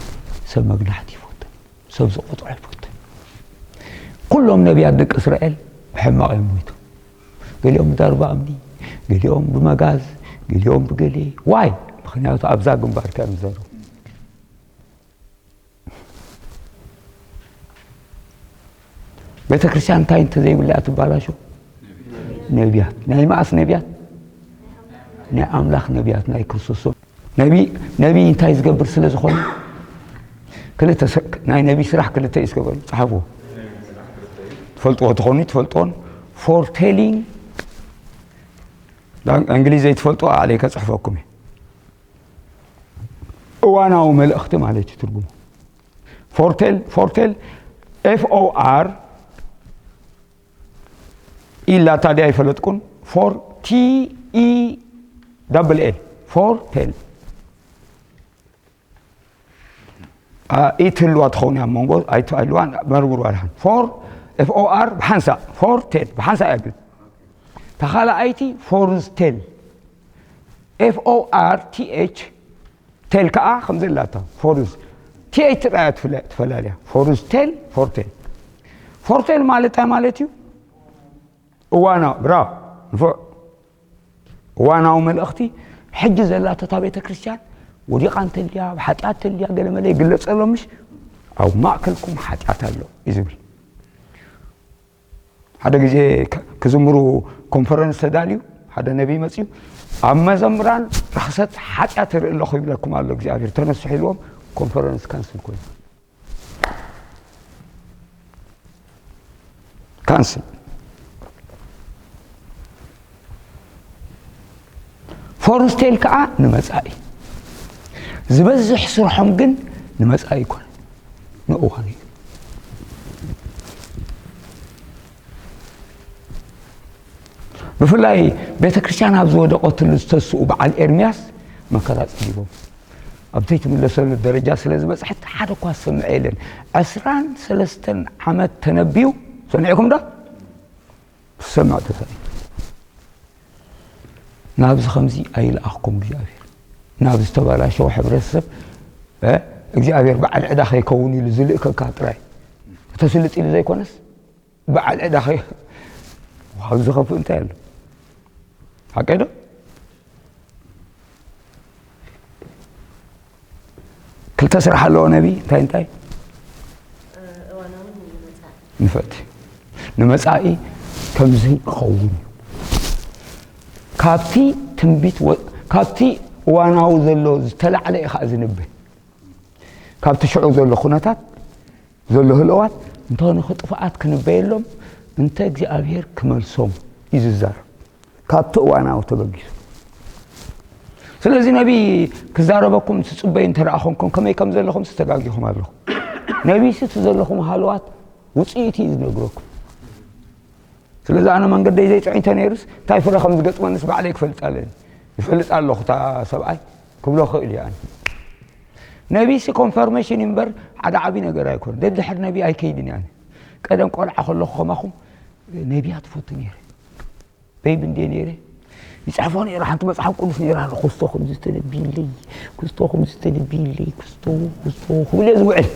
ሰብ መግናሕቲ ይፈቱ፣ ሰብ ዝቆጥዖ ይፈቱ። ኩሎም ነቢያት ደቂ እስራኤል ብሕማቕ እዮም ሞይቶም። ገሊኦም ብዳርባ እምኒ፣ ገሊኦም ብመጋዝ፣ ገሊኦም ብገሌ። ዋይ? ምኽንያቱ ኣብዛ ግንባር ከ እዮም ዝዘረቡ። ቤተ ክርስቲያን እንታይ እንተዘይብላ እያ ትባላሾ? ነቢያት። ናይ መዓስ ነቢያት? ናይ ኣምላኽ ነቢያት፣ ናይ ክርስቶስ ነቢ። ነቢ እንታይ ዝገብር ስለ ዝኾነ፣ ክልተ ስ-፣ ናይ ነቢ ስራሕ ክልተ እዩ ዝገበሩ። ጸሓፍዎ። ትፈልጥዎ ትኾኑ፣ ትፈልጥዎን፣ ፎርቴሊንግ፣ እንግሊዝ ዘይትፈልጥዎ ኣዕለይ ከጽሕፈኩም እየ። እዋናዊ መልእኽቲ ማለት እዩ ትርጉሙ። ፎርቴል፣ ፎርቴል፣ ኤፍ ኦ ኣር ኢላ ታዲያ ኣይፈለጥኩን። ፎር ቲ ኢ ደብል ኤል፣ ፎርቴል። አ፣ ኢ ትህልዋ ትኸውን እያ ኣብ መንጎ፣ ኣይትህልዋን መርምሩ ኣድሓን። ፎር፣ ኤፍ ኦ ኣር ብሓንሳእ፣ ፎርቴል ብሓንሳእ እያ ግን። ተኻልኣይቲ ፎርዝ ቴል፣ ኤፍ ኦ ኣር ቲ ኤች፣ ቴል ከዓ ከምዚ ኣላታ፣ ፎርዝ። ቲ ኤች ጥራይ እያ ትፍለ-፣ ትፈላልያ። ፎርዝ ቴል፣ ፎርቴል። ፎርቴል ማለት እንታይ ማለት እዩ? እዋና፣ ብራ፣ ንፉዕ። እዋናዊ መልእኽቲ፣ ሕጂ ዘላቶ እታ ቤተ ክርስቲያን ወዲቓ እንተልያ፣ ኣብ ሓጢኣት እንተልያ፣ ገለ መለ ይግለጸሎም፣ ምሽ? ኣብ ማእከልኩም ሓጢኣት ኣሎ እዩ ዝብል። ሓደ ግዜ ክ-፣ ክዝምሩ ኮንፈረንስ ተዳልዩ፣ ሓደ ነቢይ መፅዩ ኣብ መዘምራን ርኽሰት ሓጢኣት ርኢ ኣለኹ ይብለኩም ኣሎ እግዚኣብሔር ተነስሑ ኢልዎም ኮንፈረንስ ካንስል ኮይኑ ካንስል ፎርስቴል ከዓ ንመፃኢ ዝበዝሕ ስርሖም ግን ንመፃኢ ይኮነ ንእዋን እዩ ብፍላይ ቤተ ክርስቲያን ኣብ ዝወደቐትሉ ዝተስኡ በዓል ኤርምያስ መከራ ጸጊቦም ኣብ ዘይትምለሰሉ ደረጃ ስለ ዝበፅሐት ሓደ እኳ ዝሰምዐ የለን ዕስራን ሰለስተን ዓመት ተነቢዩ ሰሚዕኩም ዶ ዝሰምዕ ተሰሚ ናብዚ ከምዚ ኣይልኣኽኩም እግዚኣብሔር ናብ ዝተበላሸወ ሕብረተሰብ እግዚኣብሔር በዓል ዕዳ ከይከውን ኢሉ ዝልእከካ ጥራይ ተስልጥ ኢሉ ዘይኮነስ በዓል ዕዳ ከይ ዋው ዝኸፍእ እንታይ ኣሎ ሓቀይ ዶ ክልተ ስራሕ ኣለዎ ነቢ እንታይ እንታይ ንፈት ንመፃኢ ከምዚ ክኸውን እዩ ካብቲ ትንቢት ካብቲ እዋናዊ ዘሎ ዝተላዕለ እዩ ከዓ ዝንበ ካብቲ ሽዑ ዘሎ ኩነታት ዘሎ ህልዋት እንተኾነ ክጥፋኣት ክንበየሎም እንተ እግዚኣብሔር ክመልሶም እዩ ዝዛረብ ካብቲ እዋናዊ ተበጊሱ ስለዚ ነቢ ክዛረበኩም ትፅበዩ እንተረኣኹምኩም ከመይ ከም ዘለኹም ዝተጋጊኹም ኣለኹ ነቢሲ እቲ ዘለኹም ሃለዋት ውፅኢት እዩ ዝነግረኩም ስለዚ ኣነ መንገደይ ዘይፅዒ እንተ ነይሩስ እንታይ ፍረ ከም ዝገጥመንስ ባዕለይ ክፈልጥ ኣለኒ ይፈልጥ ኣለኹ እታ ሰብኣይ ክብሎ ክእል እዩ ኣነ ነቢሲ ኮንፈርሜሽን እምበር ሓደ ዓብዪ ነገር ኣይኮነ ደድሕር ነቢ ኣይከይድን እያ ቀደም ቆልዓ ከለኹ ከማኹም ነቢያ ትፈቱ ነይረ በይብ እንደ ነይረ ይፅሕፎ ነይረ ሓንቲ መፅሓፍ ቅዱስ ነይራ ኣሎ ክስቶ ከምዚ ዝተነብይለይ ክስቶ ከምዚ ዝተነብይለይ ክስቶ ክስቶ ክብል ዝውዕል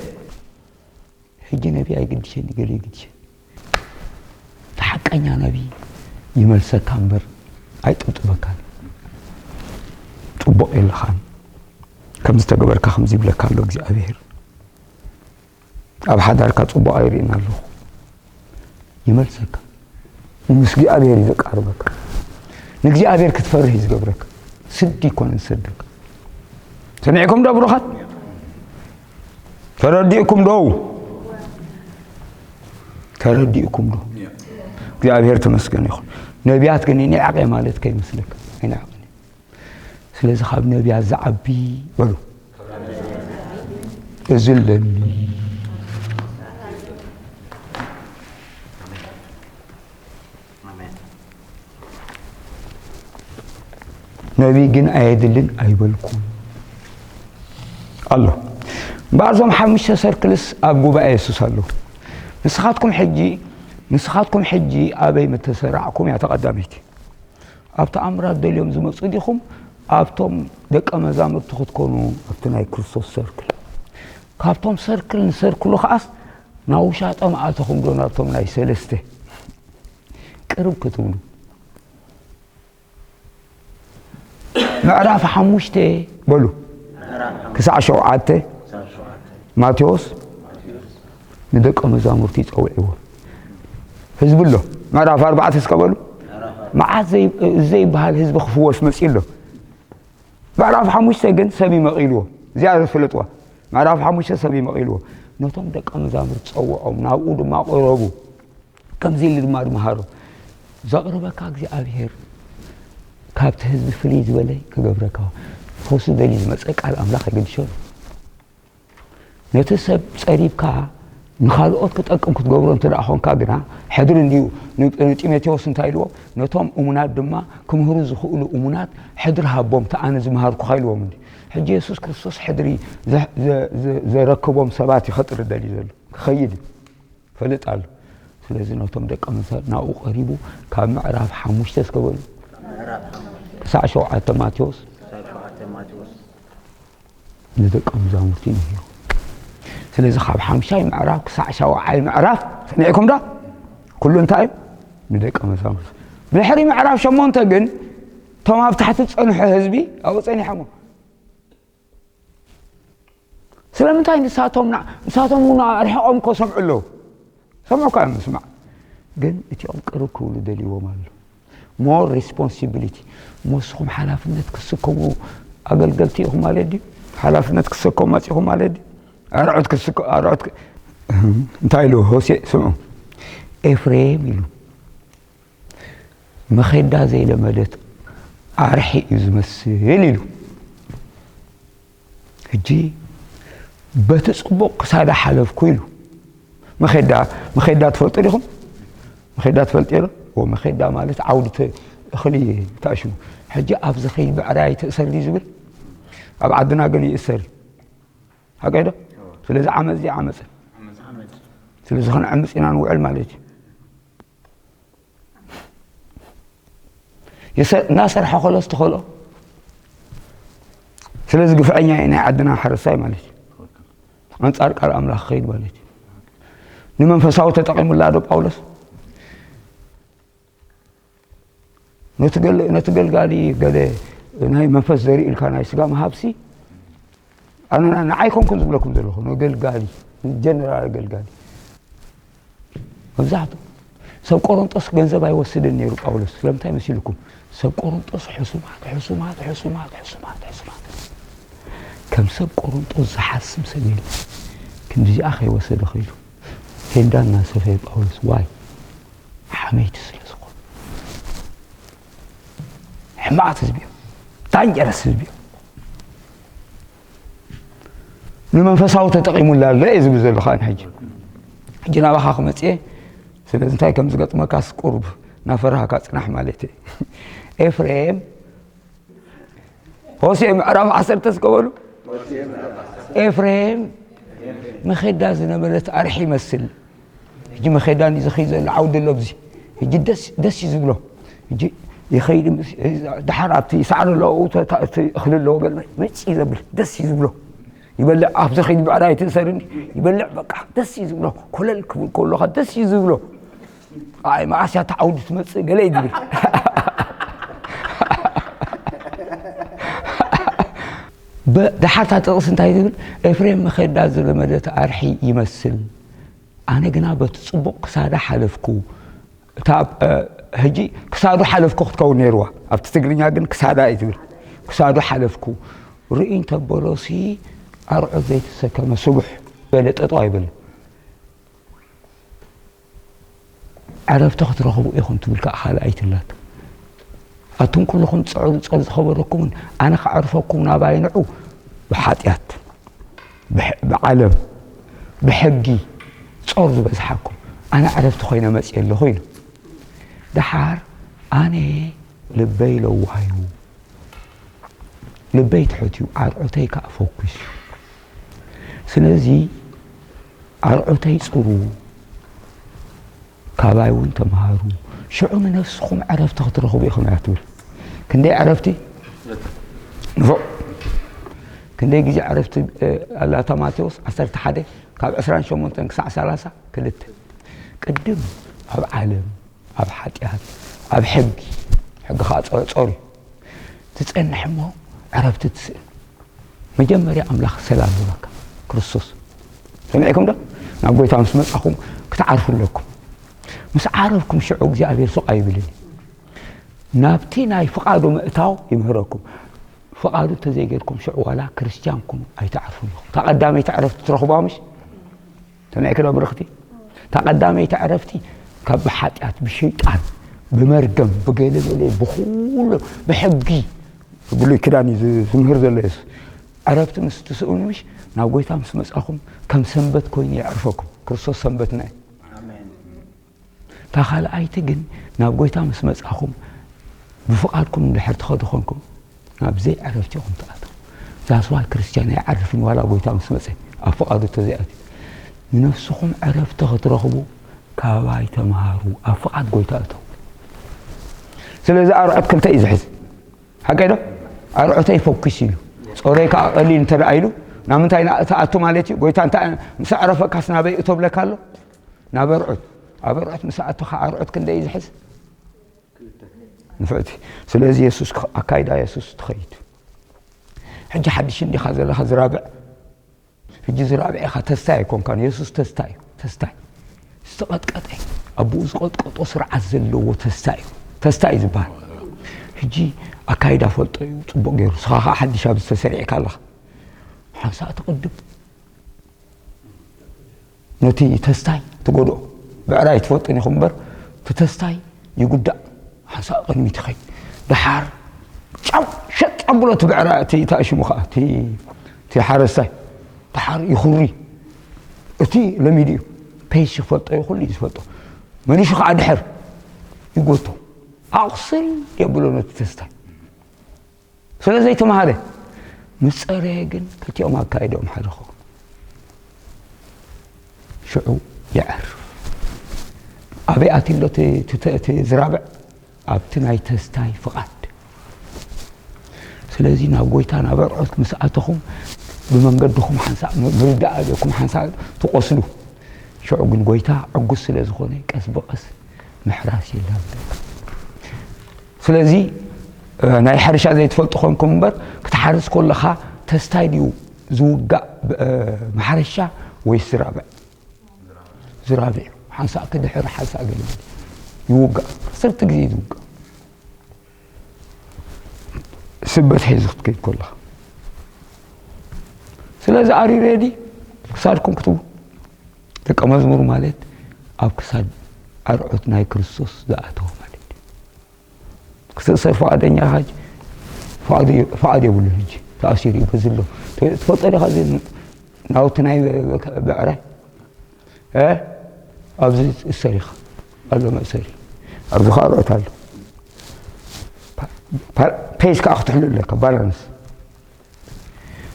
ሕጂ ነቢ ኣይግድሸኒ ገለ ይግድሸኒ እቲ ሓቀኛ ነቢ ይመልሰካ እምበር ኣይጥብጥበካን ፅቡቕ የለኻን ከም ዝተገበርካ ከምዚ ይብለካ ኣሎ እግዚኣብሔር ኣብ ሓዳርካ ፅቡቕ ኣይርእን ኣለኹ ይመልሰካ ምስ እግዚኣብሔር እዩ ዘቃርበካ ንእግዚኣብሔር ክትፈርህ እዩ ዝገብረካ ስዲ ይኮነ ዝሰደካ ሰሚዕኩም ዶ ብሩኻት ተረዲእኩም ዶ ተረዲእኩም ዶ እግዚኣብሔር ተመስገን ይኹን ነቢያት ግን ይንዕቀ ማለት ከይመስለካ ይንዕቀ ስለዚ ካብ ነቢያት ዝዓቢ በሉ እዚ ኣለኒ ነቢይ ግን ኣየድልን ኣይበልኩ ኣሎ እምበኣር እዞም ሓሙሽተ ሰርክልስ ኣብ ጉባኤ የሱስ ኣለዉ ንስኻትኩም ሕጂ ንስኻትኩም ሕጂ ኣበይ ምተሰራዕኩም እያ ተቐዳመይቲ ኣብ ተኣምራት ደልዮም ዝመፁ ዲኹም ኣብቶም ደቀ መዛሙርቲ ክትኮኑ ኣብቲ ናይ ክርስቶስ ሰርክል ካብቶም ሰርክል ንሰርክሉ ከዓስ ናብ ውሻጠ መኣተኹም ዶ ናብቶም ናይ ሰለስተ ቅርብ ክትብሉ ምዕራፍ ሓሙሽተ በሉ ክሳዕ ሸውዓተ ማቴዎስ ንደቀ መዛሙርቲ ይፀውዕዎ ህዝቢ ኣሎ ምዕራፍ ኣርባዕተ እስከ በሉ መዓት ዘይበሃል ህዝቢ ክፍወስ መፂ ኣሎ ምዕራፍ ሓሙሽተ ግን ሰብ ይመቒልዎ እዚኣ ዝፍለጥዋ ምዕራፍ ሓሙሽተ ሰብ ይመቒልዎ ነቶም ደቀ መዛሙርቲ ፀውዖም ናብኡ ድማ ቅረቡ ከምዚ ኢሉ ድማ ድምሃሩ ዘቕርበካ እግዚኣብሔር ካብቲ ህዝቢ ፍልይ ዝበለ ክገብረካ ፈውሲ ደልዩ ዝመፀ ቃል ኣምላኽ የገድሾ ነቲ ሰብ ጸሪብካ ንኻልኦት ክጠቅም ክትገብሮ እንተ ደኣ ኾንካ ግና፣ ሕድሪ እንድዩ። ን-፣ ንጢሞቴዎስ እንታይ ኢልዎ? ነቶም እሙናት ድማ ክምህሩ ዝኽእሉ እሙናት ሕድሪ ሃቦም፣ እቲ ኣነ ዝመሃርኩኻ ኢልዎም እንዲ። ሕጂ የሱስ ክርስቶስ ሕድሪ ዘ-፣ ዘ-፣ ዘ-፣ ዘረክቦም ሰባት እዩ ከጥሪ ደልዩ ዘሎ። ክኸይድ እዩ። ፈልጥ ኣሎ። ስለዚ ነቶም ደቀ መዛሙርቱ ናብኡ ቀሪቡ ካብ ምዕራፍ ሓሙሽተ እስከ በሉ። ምዕራፍ ሓሙሽተ። ክሳዕ ሸውዓተ ማቴዎስ። ክሳዕ ሸውዓተ ማቴዎስ። ንደቀ መዛሙርቱ እዩ ነይሩ። ስለዚ ካብ ሓምሻይ ምዕራፍ ክሳዕ ሻውዓይ ምዕራፍ ሰሚዕኩም ዶ? ኩሉ እንታይ እዩ? ንደቀ መዛሙርቱ። ብድሕሪ ምዕራፍ ሸሞንተ ግን እቶም ኣብ ታሕቲ ዝጸንሑ ህዝቢ ኣብኡ ጸኒሖም። ስለምንታይ ንሳቶም ና-፣ ንሳቶም እውን ኣርሒቖም እኮ ሰምዑ ኣለዉ። ሰምዑ እኳ እዮም ምስማዕ። ግን እቲኦም ቅርብ ክብሉ ደልይዎም ኣሎ። more responsibility፣ ንስኹም ሓላፍነት ክትስከሙ ኣገልገልቲ ኢኹም ማለት ድዩ? ሓላፍነት ክትሰከሙ መጺኹም ማለት ድዩ? ኣርዑት ክትስከ ኣርዑት ክ- እንታይ ኢሉ ሆሴ? ስምዑ፣ ኤፍሬም ኢሉ፣ መኼዳ ዘይለመደት ኣርሒ እዩ ዝመስል ኢሉ። ሕጂ በቲ ጽቡቕ ክሳዳ ሓለፍኩ ኢሉ። መኼዳ መኼዳ ትፈልጡ ዲኹም? መኼዳ ትፈልጡ ዶ? ዎ፣ መኼዳ ማለት ዓውዲ ተ- እኽሊ ተኣሽሙ። ሕጂ ኣብዚ ኸይድ ብዕራይ ትእሰር ድዩ ዝብል? ኣብ ዓድና ግን ይእሰር እዩ። ሓቀይ ዶ? ስለዚ ዓመፅ እዚ ዓመፅን ስለዚ ክንዕምፅ ኢና ንውዕል ማለት እዩ። ይሰ- እናሰርሐ ከሎ ዝተኸልኦ። ስለዚ ግፍዐኛ እዩ ናይ ዓድና ሓረስታይ ማለት እዩ። ኣንጻር ቃል ኣምላኽ ክኸይድ ማለት እዩ። ንመንፈሳዊ ተጠቒሙላ ዶ ጳውሎስ? ነቲ ገል- ነቲ ገልጋሊ ገለ ናይ መንፈስ ዘርኢ ኢልካ ናይ ስጋ ምሃብሲ ኣነ ና- ንዓይ ኮንኩን ዝብለኩም ዘለኹ ነገልጋሊ ጀነራል ኣገልጋሊ መብዛሕቱ ሰብ ቆሮንጦስ ገንዘብ ኣይወስድን ነይሩ ጳውሎስ። ስለምንታይ መሲልኩም? ሰብ ቆሮንጦስ ሕሱማት ሕሱማት ሕሱማት ሕሱማት ሕሱማት ከም ሰብ ቆሮንጦስ ዝሓስም ሰብ የለ። ክንዲዚኣ ከይወሰደ ኸይዱ ቴንዳ እናሰፈየ ጳውሎስ ዋይ ሓመይቲ ስለ ዝኾኑ ሕማቓት ህዝቢ እዮም። ዳንጀረስ ህዝቢ እዮም። ንመንፈሳዊ ተጠቒሙላ ኣሎ እየ ዝብል ዘለኹ ኣነ ሕጂ። ሕጂ ናባኻ ክመፅእ እየ። ስለዚ እንታይ ከም ዝገጥመካስ ቁሩብ እናፈራህካ ፅናሕ ማለት እየ። ኤፍሬም ሆሴዕ ምዕራፍ ዓሰርተ እስከ በሉ። ኤፍሬም መኼዳ ዝነበረት ኣርሒ ይመስል። ሕጂ መኼዳ ንዝኸይ ዘሎ ዓውዲ ኣሎ ኣብዚ። ሕጂ ደስ ደስ እዩ ዝብሎ። ሕጂ ይኸይድ ምስ- ደሓር ኣብቲ ሳዕሪ ኣለዎ እቲ እኽሊ ኣለዎ ገለ መጭ እዩ ዘብል ደስ እዩ ዝብሎ። ይበልዕ ኣብዚ ኸይድ ብዕራይ ትእሰርኒ ይበልዕ በቃ ደስ እዩ ዝብሎ። ኮለል ክብል ከሎኻ ደስ እዩ ዝብሎ። ኣይ መዓስ እያ ተዓውዲ ትመፅእ ገለ እዩ ዝብል። በ- ደሓርታ ጥቕስ እንታይ ዝብል? ኤፍሬም መኼዳ ዝለመደት ኣርሒ ይመስል፣ ኣነ ግና በቲ ጽቡቕ ክሳዳ ሓለፍኩ። እታ ኣብ- እ፣ ሕጂ ክሳዱ ሓለፍኩ ክትከውን ነይርዋ። ኣብቲ ትግርኛ ግን ክሳዳ እዩ ትብል። ክሳዱ ሓለፍኩ። ርእይ እንተበሎሲ ኣርዑት ዘይተሰከመ ስቡሕ በለ ጠጠው ኣይበለን። ዕረፍቲ ክትረኽቡ ኢኹም ትብል ከዓ ካልኣይቲ ኣላቶ። ኣቱም ኩልኹም ጸዕሩ ጸር ዝኸበረኩምን ኣነ ክዓርፈኩም ናባይ ንዑ። ብሓጢኣት ብሕ- ብዓለም ብሕጊ ጾር ዝበዝሓኩም ኣነ ዕረፍቲ ኮይነ መጽእ ኣለኹ ኢሉ። ደሓር ኣነ ልበይ ለዋህ እዩ፣ ልበይ ትሑት እዩ፣ ኣርዑተይ ከዓ ፈኩስ እዩ። ስለዚ ኣርዑተይ ጽሩ፣ ካባይ እውን ተምሃሩ፣ ሽዑ ንነፍስኹም ዕረፍቲ ክትረኽቡ ኢኹም እያ ትብል። ክንደይ ዕረፍቲ ንፉዕ ክንደይ ግዜ ዕረፍቲ ኣላታ ማቴዎስ ዓሰርተ ሓደ ካብ ዕስራን ሸሞንተን ክሳዕ ሰላሳ ክልተ። ቅድም ኣብ ዓለም ኣብ ሓጢኣት ኣብ ሕጊ ሕጊ ከዓ ፀ- ፆር እዩ ትፀንሕ እሞ ዕረፍቲ ትስእል። መጀመርያ ኣምላኽ ሰላም ይበካ ክርስቶስ። ሰሚዕኩም ዶ? ናብ ጎይታ ምስ መጻኹም ክትዓርፉ ኣለኩም። ምስ ዓረፍኩም ሽዑ እግዚኣብሔር ሱቕ ኣይብልን እዩ። ናብቲ ናይ ፍቓዱ ምእታው ይምህረኩም። ፍቓዱ እንተዘይጌርኩም ሽዑ ዋላ ክርስትያንኩም ኣይትዓርፉን ኢኹም። እታ ቀዳመይቲ ዕረፍቲ ትረኽቧ ምሽ? ተመዒ ክዳ ብርኽቲ እታ ቀዳመይቲ ዕረፍቲ ካብ ብሓጢኣት ብሸይጣን ብመርገም ብገለመለ ብኩሉ ብሕጊ ብሉይ ክዳን እዩ ዝምህር ዘሎ የሱስ። ዕረፍቲ ምስ ትስእኑ ምሽ ናብ ጎይታ ምስ መጻኹም ከም ሰንበት ኮይኑ የዕርፈኩም። ክርስቶስ ሰንበትና እዩ። እታ ካልኣይቲ ግን ናብ ጎይታ ምስ መጻኹም ብፍቓድኩም እንድሕር ትኸዱ ኾንኩም ናብ ዘይዕረፍቲ ኢኹም ትኣትዉ። ዛስዋይ ክርስትያን ኣይዓርፍን ዋላ ጎይታ ምስ መጸ ኣብ ፍቓዱ ተዘይኣትዩ። ንነፍስኹም ዕረፍቲ ክትረኽቡ ካባይ ተምሃሩ፣ ኣብ ፍቓድ ጎይታ እተዉ። ስለዚ ኣርዑት ክልተ እዩ ዝሕዝ። ሓቀይ ዶ? ኣርዑተይ ፈኩስ ኢሉ ጾረይ ከዓ ቀሊል እንተ ደኣ ኢሉ ናብ ምንታይ ትኣቱ ማለት እዩ? ጎይታ እንታይ ምስ ኣዕረፈካስ ናበይ እቶ ብለካ ኣሎ? ናብ ኣርዑት። ኣብ ኣርዑት ምስ ኣተኻ ኣርዑት ክንደይ እዩ ዝሕዝ? ንፍዕቲ። ስለዚ የሱስ ኣካይዳ የሱስ ትኸይድ። ሕጂ ሓድሽ እንዲኻ ዘለኻ ዝራብዕ ሕጂ ዝራብዕ ኢኻ ተስታይ ኣይኮንካን። የሱስ ተስታይ እዩ። ተስታይ ዝተቐጥቀጠ ኣቦኡ ዝቐጥቀጦ ስርዓት ዘለዎ ተስታይ እዩ። ተስታ እዩ ዝበሃል። ሕጂ ኣካይዳ ፈልጦ እዩ፣ ጽቡቕ ገይሩ። ንስኻ ኸዓ ሓድሽ ኣብ ዝተሰሪዕካ ኣለኻ። ሓንሳእ ትቕድም። ነቲ ተስታይ ትጎድኦ። ብዕራይ ትፈልጡን ኢኹም እምበር፣ እቲ ተስታይ ይጉዳእ። ሓንሳእ ቅድሚት ይኸይድ። ደሓር ጫው ሸጥ ኣብሎ እቲ ብዕራይ፣ እቲ ተኣሽሙ ኸዓ፣ እቲ፣ እቲ ሓረስታይ ደሓር ይኹሪ። እቲ ለሚዱ እዩ። ፔስ ይፈልጦ እዩ፣ ኩሉ እዩ ዝፈልጦ። መሊሹ ኸዓ ድሕር ይጎቶ። ኣቑስል የብሎ ነቲ ተስታይ። ስለ ዘይተማሃረ፣ ምስ ጸረየ ግን ክልቲኦም ኣካይድኦም ሓደ ክኸውን። ሽዑ ይዕርፍ። ኣበይ ኣትዩ ኣሎ እቲ፣ እቲ፣ እቲ ዝራብዕ? ኣብቲ ናይ ተስታይ ፍቓድ። ስለዚ ናብ ጎይታ ናብ ኣርዑት ምስ ኣተኹም፣ ብመንገድኹም ሓንሳእ ምርዳእ ኣለኩም፣ ሓንሳእ ትቖስሉ። ሽዑ ግን ጎይታ ዕጉስ ስለ ዝኾነ ቀስ ብቐስ ምሕራስ ይላመድ። ስለዚ፣ እ፣ ናይ ሕርሻ ዘይትፈልጡ ኮንኩም እምበር፣ ክትሓርስ ከለኻ ተስታይ ድዩ ዝውጋእ፣ ብ-፣ እ፣ ማሕረሻ ወይስ ዝራብዕ? ዝራብዕ እዩ። ሓንሳእ ክድሕር፣ ሓንሳእ ገለ ይውጋእ። ዓሰርተ ግዜ እዩ ዝውጋእ። ስበት ሒዙ ክትከይድ ከለኻ። ስለዚ፣ are you ready? ክሳድኩም ክትቡ። ደቀ መዝሙር ማለት ኣብ ክሳድ ኣርዑት ናይ ክርስቶስ ዝኣተወ ማለት እዩ። ክትእሰር ፍቓደኛ ኢኻ ሕጂ? ፍቓዱ፣ ፍቓድ የብሉን ሕጂ። ተኣሲሩ እዩ፣ በዚ ኣሎ። ት-፣ ትፈልጦ ዲኻ እዚ ናውቲ ናይ ብዕራይ? እ? ኣብዚ እሰር ኢኻ። ኣሎ መእሰሪ። ኣብዚ ኸኣ ኣርዑት ኣሎ። ፓ-፣ ፓ-፣ ፔጅ ከኣ ክትሕሉ ኣለካ፣ ባላንስ።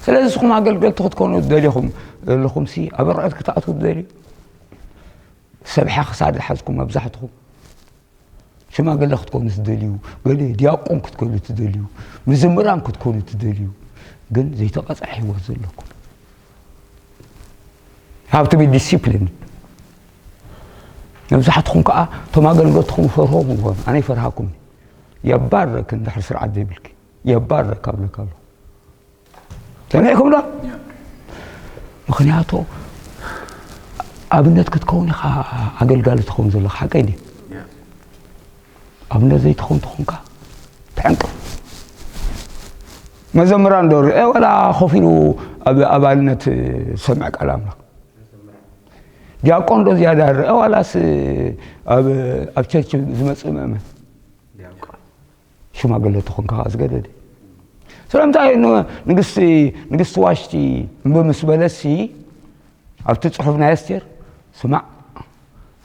ስለዚ ንስኹም ኣገልገልቲ ክትኮኑ ትደልኹም ዘለኹምሲ፣ ኣብ ኣርዑት ክትኣትዉ ትደልዩ? ሰብሓ ክሳድ ዝሓዝኩም መብዛሕትኹም ሽማግለ ክትኮኑ ትደልዩ፣ ገለ ዲያቆን ክትኮኑ ትደልዩ፣ ምዝምራን ክትኮኑ ትደልዩ፣ ግን ዘይተቐጽዐ ህይወት ዘለኩም። You have to be disciplined። መብዛሕትኹም ከኣ እቶም ኣገልገልትኹም ፈርሆም ይኾኑ። ኣነ ይፈርሃኩም። የባረክ እንድሕር ስርዓት ዘይብልኪ። የባረክ ኣብለካ ኣለኹ። ሰሚዕኩም ዶ? ምኽንያቱ ኣብነት ክትከውን ኢኻ ኣገልጋሊ ትኸውን ዘለኻ፣ ሓቀይ ድዩ? ኣብነት ዘይትኸውን ተኾንካ ትዕንቅፍ። መዘምራን ዶ ርአ ዋላ ኮፍ ኢሉ ኣብ ኣባልነት ዝሰምዕ ቃል ኣምላኽ? ዲያቆን ዶ ዝያዳ ርአ ዋላስ ኣብ፣ ኣብ ቸርች ዝመጽእ ምእመን? ሽማግለ ተኾንካ ከኣ ዝገደደ። ስለምንታይ ን-፣ ንግስቲ፣ ንግስቲ ዋሽቲ እምቢ ምስ በለሲ ኣብቲ ጽሑፍ ናይ ኣስቴር፣ ስማዕ፣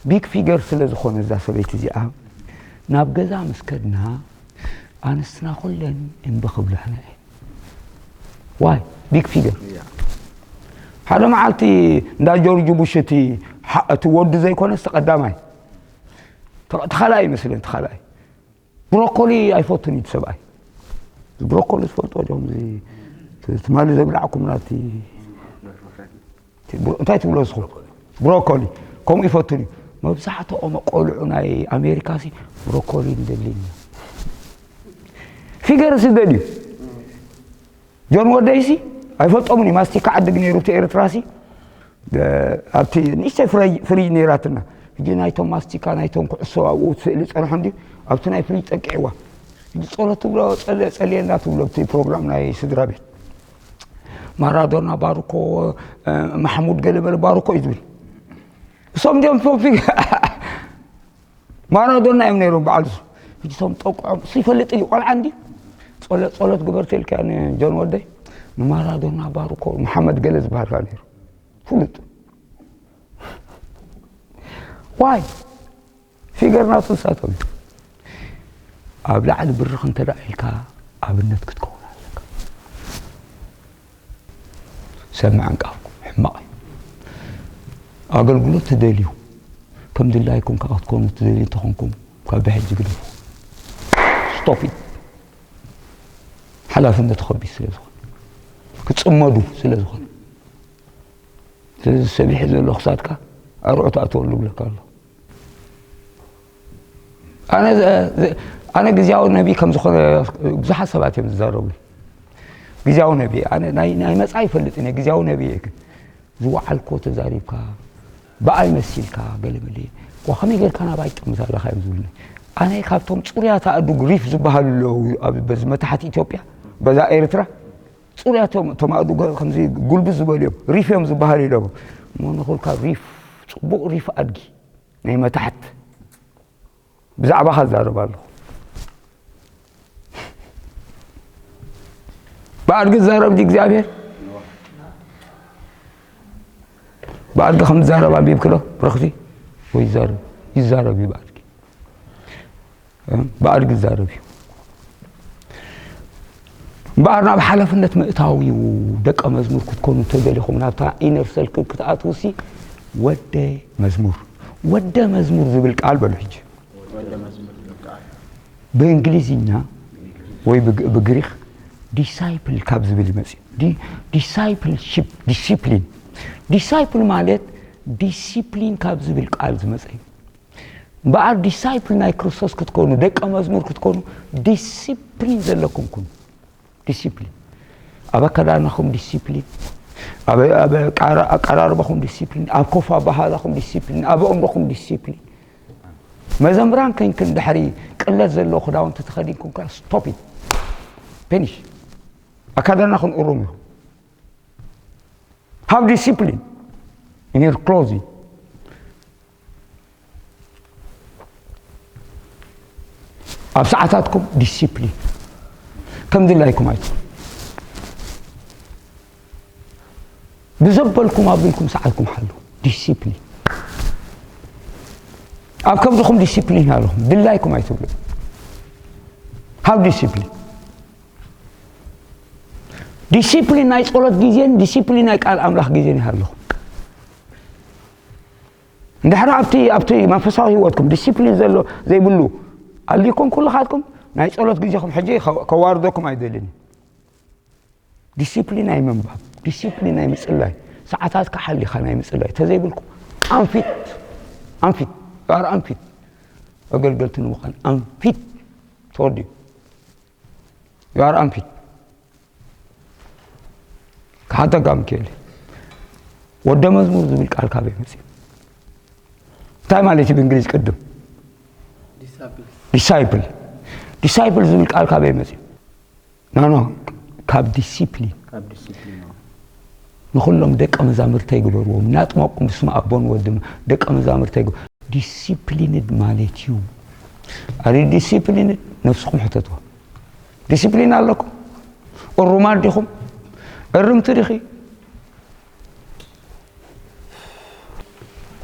ቢግ ፊገር ስለ ዝኾነ እዛ ሰበይቲ እዚኣ፣ ናብ ገዛ ምስ ከድና ኣንስትና ኩለን እምቢ ክብላሕና እየን። ዋይ? ቢግ ፊገር። ሓደ መዓልቲ እንዳ ጆርጅ ቡሽ እቲ ሓ-፣ እቲ ወዱ ዘይኮነስ እቲ ቀዳማይ፣ እቲ፣ እቲ ካልኣይ ይመስለኒ፣ እቲ ካልኣይ። ብሮኮሊ ኣይፈቱን እዩ እቲ ሰብኣይ። እዚ ብሮኮሊ ዝፈልጦ ዲኹም? እዚ ት-፣ ትማሊ ዘብላዕኩምና እቲ፣ እቲ ብሮ-፣ እንታይ ትብሎ ንስኹም? ብሮኮሊ። ከምኡ ይፈቱን እዩ። መብዛሕትኦም ቆልዑ ናይ ኣሜሪካ ሲ ብሮኮሊ ንደሊ ኢና። ፊገር ሲ ደልዩ። ጆን ወደይሲ ኣይፈልጦምን እዩ። ማስቲካ ዓድግ ነይሩ እቲ ኤርትራሲ። እ፣ ኣብቲ ንእሽተይ ፍረይ-፣ ፍሪጅ ነይራትና። ሕጂ ናይቶም ማስቲካ፣ ናይቶም ኩዕሶ ኣብኡ ስእሊ ጸንሖ እንድዩ፣ ኣብቲ ናይ ፍሪጅ ጠቂዕዋ። ሕጂ ጸሎት ትብሎ፣ ጸል-፣ ጸልየልና ትብሎ ኣብቲ ፕሮግራም ናይ ስድራ ቤት። ማራዶና ባርኮ፣ እ፣ ማሕሙድ ገለ በለ ባርኮ እዩ ዝብል። እሶም እንድዮም ቶፊቅ ማራዶና እዮም ነይሮም በዓል እሱ። ሕጂ እሶም ጠቅዖም፣ እሱ ይፈልጥ እዩ፣ ቆልዓ እንድዩ። ጸሎ-፣ ጸሎት ግበር ተልካ ንጆን ወደይ፣ ንማራዶና ባርኮ፣ መሓመድ ገለ ዝበሃል ከኣ ነይሩ። ፍሉጥ። ዋይ? ፊገር ናቱ ንሳቶም እዩ። ኣብ ላዕሊ ብርኽ እንተ ደኣ ኢልካ ኣብነት ክትከውን ኣለካ። ሰምዐን ቃልኩም ሕማቕ እዩ። ኣገልግሎት ትደልዩ፣ ከም ድላይኩም ከኣ ክትኮኑ ትደልዩ እንተኾንኩም፣ ካብ ብሕጂ ግደፉ። ስቶፕ ኢት። ሓላፍነቱ ከቢድ ስለ ዝኾነ፣ ክጽመዱ ስለ ዝኾነ። ስለዚ ሰቢሑ ዘሎ ክሳድካ ኣርዑት ኣእትወሉ እብለካ ኣለኹ። ኣነ ዘ-፣ ዘ-፣ ኣነ ግዝያዊ ነቢይ ከም ዝኾነ ብዙሓት ሰባት እዮም ዝዛረቡ። ግዝያዊ ነቢይ፣ ኣነ ናይ፣ ናይ መጻኢ ይፈልጥ እየ፣ ግዝያዊ ነቢይ እየ። ግን ዝወዓልኮ ተዛሪብካ፣ ብኣይ መሲልካ፣ ገለ መለ፣ ዋ፣ ከመይ ጌርካ ናባይ ትጥምት ኣለኻ እዮም ዝብሉኒ። ኣነ ካብቶም ጽሩያት ኣእዱግ ሪፍ ዝበሃሉ ኣለዉ ኣብ በዚ መታሕት ኢትዮጵያ በዛ ኤርትራ ጽሩያት እዮም። እቶም ኣእዱግ ከምዚ ጉልብዝ ዝበሉ እዮም፣ ሪፍ እዮም ዝበሃሉ ኢሎም። እሞ ንኹልካ ሪፍ፣ ጽቡቕ ሪፍ ኣድጊ ናይ መታሕት ብዛዕባኻ ዝዛረብ ኣለኹ። ብኣድጊ ዝዛረብ ድዩ እግዚኣብሔር? ብኣድጊ ከም ዝዛረብ ኣንቢብክዶ ረኽሲ? ወይ ይዛረብ? ይዛረብ እዩ ብኣድጊ። ብኣድጊ ዝዛረብ እዩ። እምበኣር ናብ ሓላፍነት ምእታው እዩ። ደቀ መዝሙር ክትኮኑ እንተደሊኹም ናብታ ኢነር ሰርክል ክትኣትውሲ ወደ መዝሙር፣ ወደ መዝሙር ዝብል ቃል በሉ ሕጂ። ብእንግሊዝኛ ወይ ብግ- ብግሪክ ዲሳይፕል ካብ ዝብል ይመፅእ። ዲ- ዲሳይፕልሺፕ፣ ዲሲፕሊን። ዲሳይፕል ማለት ዲሲፕሊን ካብ ዝብል ቃል ዝመፀ እዩ። እምበኣር ዲሳይፕል ናይ ክርስቶስ ክትኮኑ፣ ደቀ መዝሙር ክትኮኑ ዲሲፕሊን ዘለኩም ኩኑ። ዲሲፕሊን ኣብ ኣከዳድናኹም ዲሲፕሊን፣ ኣብ ኣብ ኣቃራ- ኣቀራርባኹም ዲሲፕሊን፣ ኣብ ኮፍ ኣባሃላኹም ዲሲፕሊን፣ ኣብ ኣእምሮኹም ዲሲፕሊን። መዘምራን ከይንክን ድሕሪ ቅለት ዘለዎ ክዳውንቲ ተኸዲንኩም ከ ስቶፕ ኢት ፊኒሽ። ኣካዳድናኹም እሩም ኢኹም። ሃብ ዲሲፕሊን ኢን ዩር ክሎዚንግ። ኣብ ሰዓታትኩም ዲሲፕሊን ከም ድላይኩም ኣይትኹን። ብዘበልኩም ኣቢልኩም ሰዓትኩም ሓሉ። ዲሲፕሊን ኣብ ከብድኹም ዲሲፕሊን ኣለኹም። ድላይኩም ኣይትብሉ። ሃብ ዲሲፕሊን። ዲሲፕሊን ናይ ጸሎት ግዜን ዲሲፕሊን ናይ ቃል ኣምላኽ ግዜን ይሃልኹም። እንድሕር ኣብቲ ኣብቲ መንፈሳዊ ህይወትኩም ዲሲፕሊን ዘሎ ዘይብሉ ኣልኩም ኩልኻትኩም ናይ ጸሎት ግዜኹም ሕጂ ከ- ከዋርደኩም ኣይደልን። ዲሲፕሊን ናይ ምንባብ፣ ዲሲፕሊን ናይ ምጽላይ፣ ሰዓታትካ ሓሊኻ ናይ ምጽላይ ተዘይብልኩም ኣንፊት ኣንፊት ር ኣንፊት ኣገልገልቲ ንምዃን ኣንፊት ተወዲኡ ር ኣንፊት ክሓተካ ምክኤል ወደ መዝሙር ዝብል ቃል ካበይ መፅእ? እንታይ ማለት እዩ ብእንግሊዝ ቅድም ዲሳይፕል ዲሳይፕል ዝብል ቃል ካበይ መፅእ? ናኖ ካብ ዲሲፕሊን ካብ ዲሲፕሊን ንኹሎም ደቀ መዛምርተይ ግበርዎም እናጥመቁም ብስመ ኣቦን ወድን ደቀ መዛምርተይ ግበ ዲሲፕሊንድ ማለት እዩ። ኣሪ ዲሲፕሊንድ ነብስኹም ሕተትዎ። ዲሲፕሊን ኣለኩም? እሩማት ዲኹም? እርምቲ ዲኺ?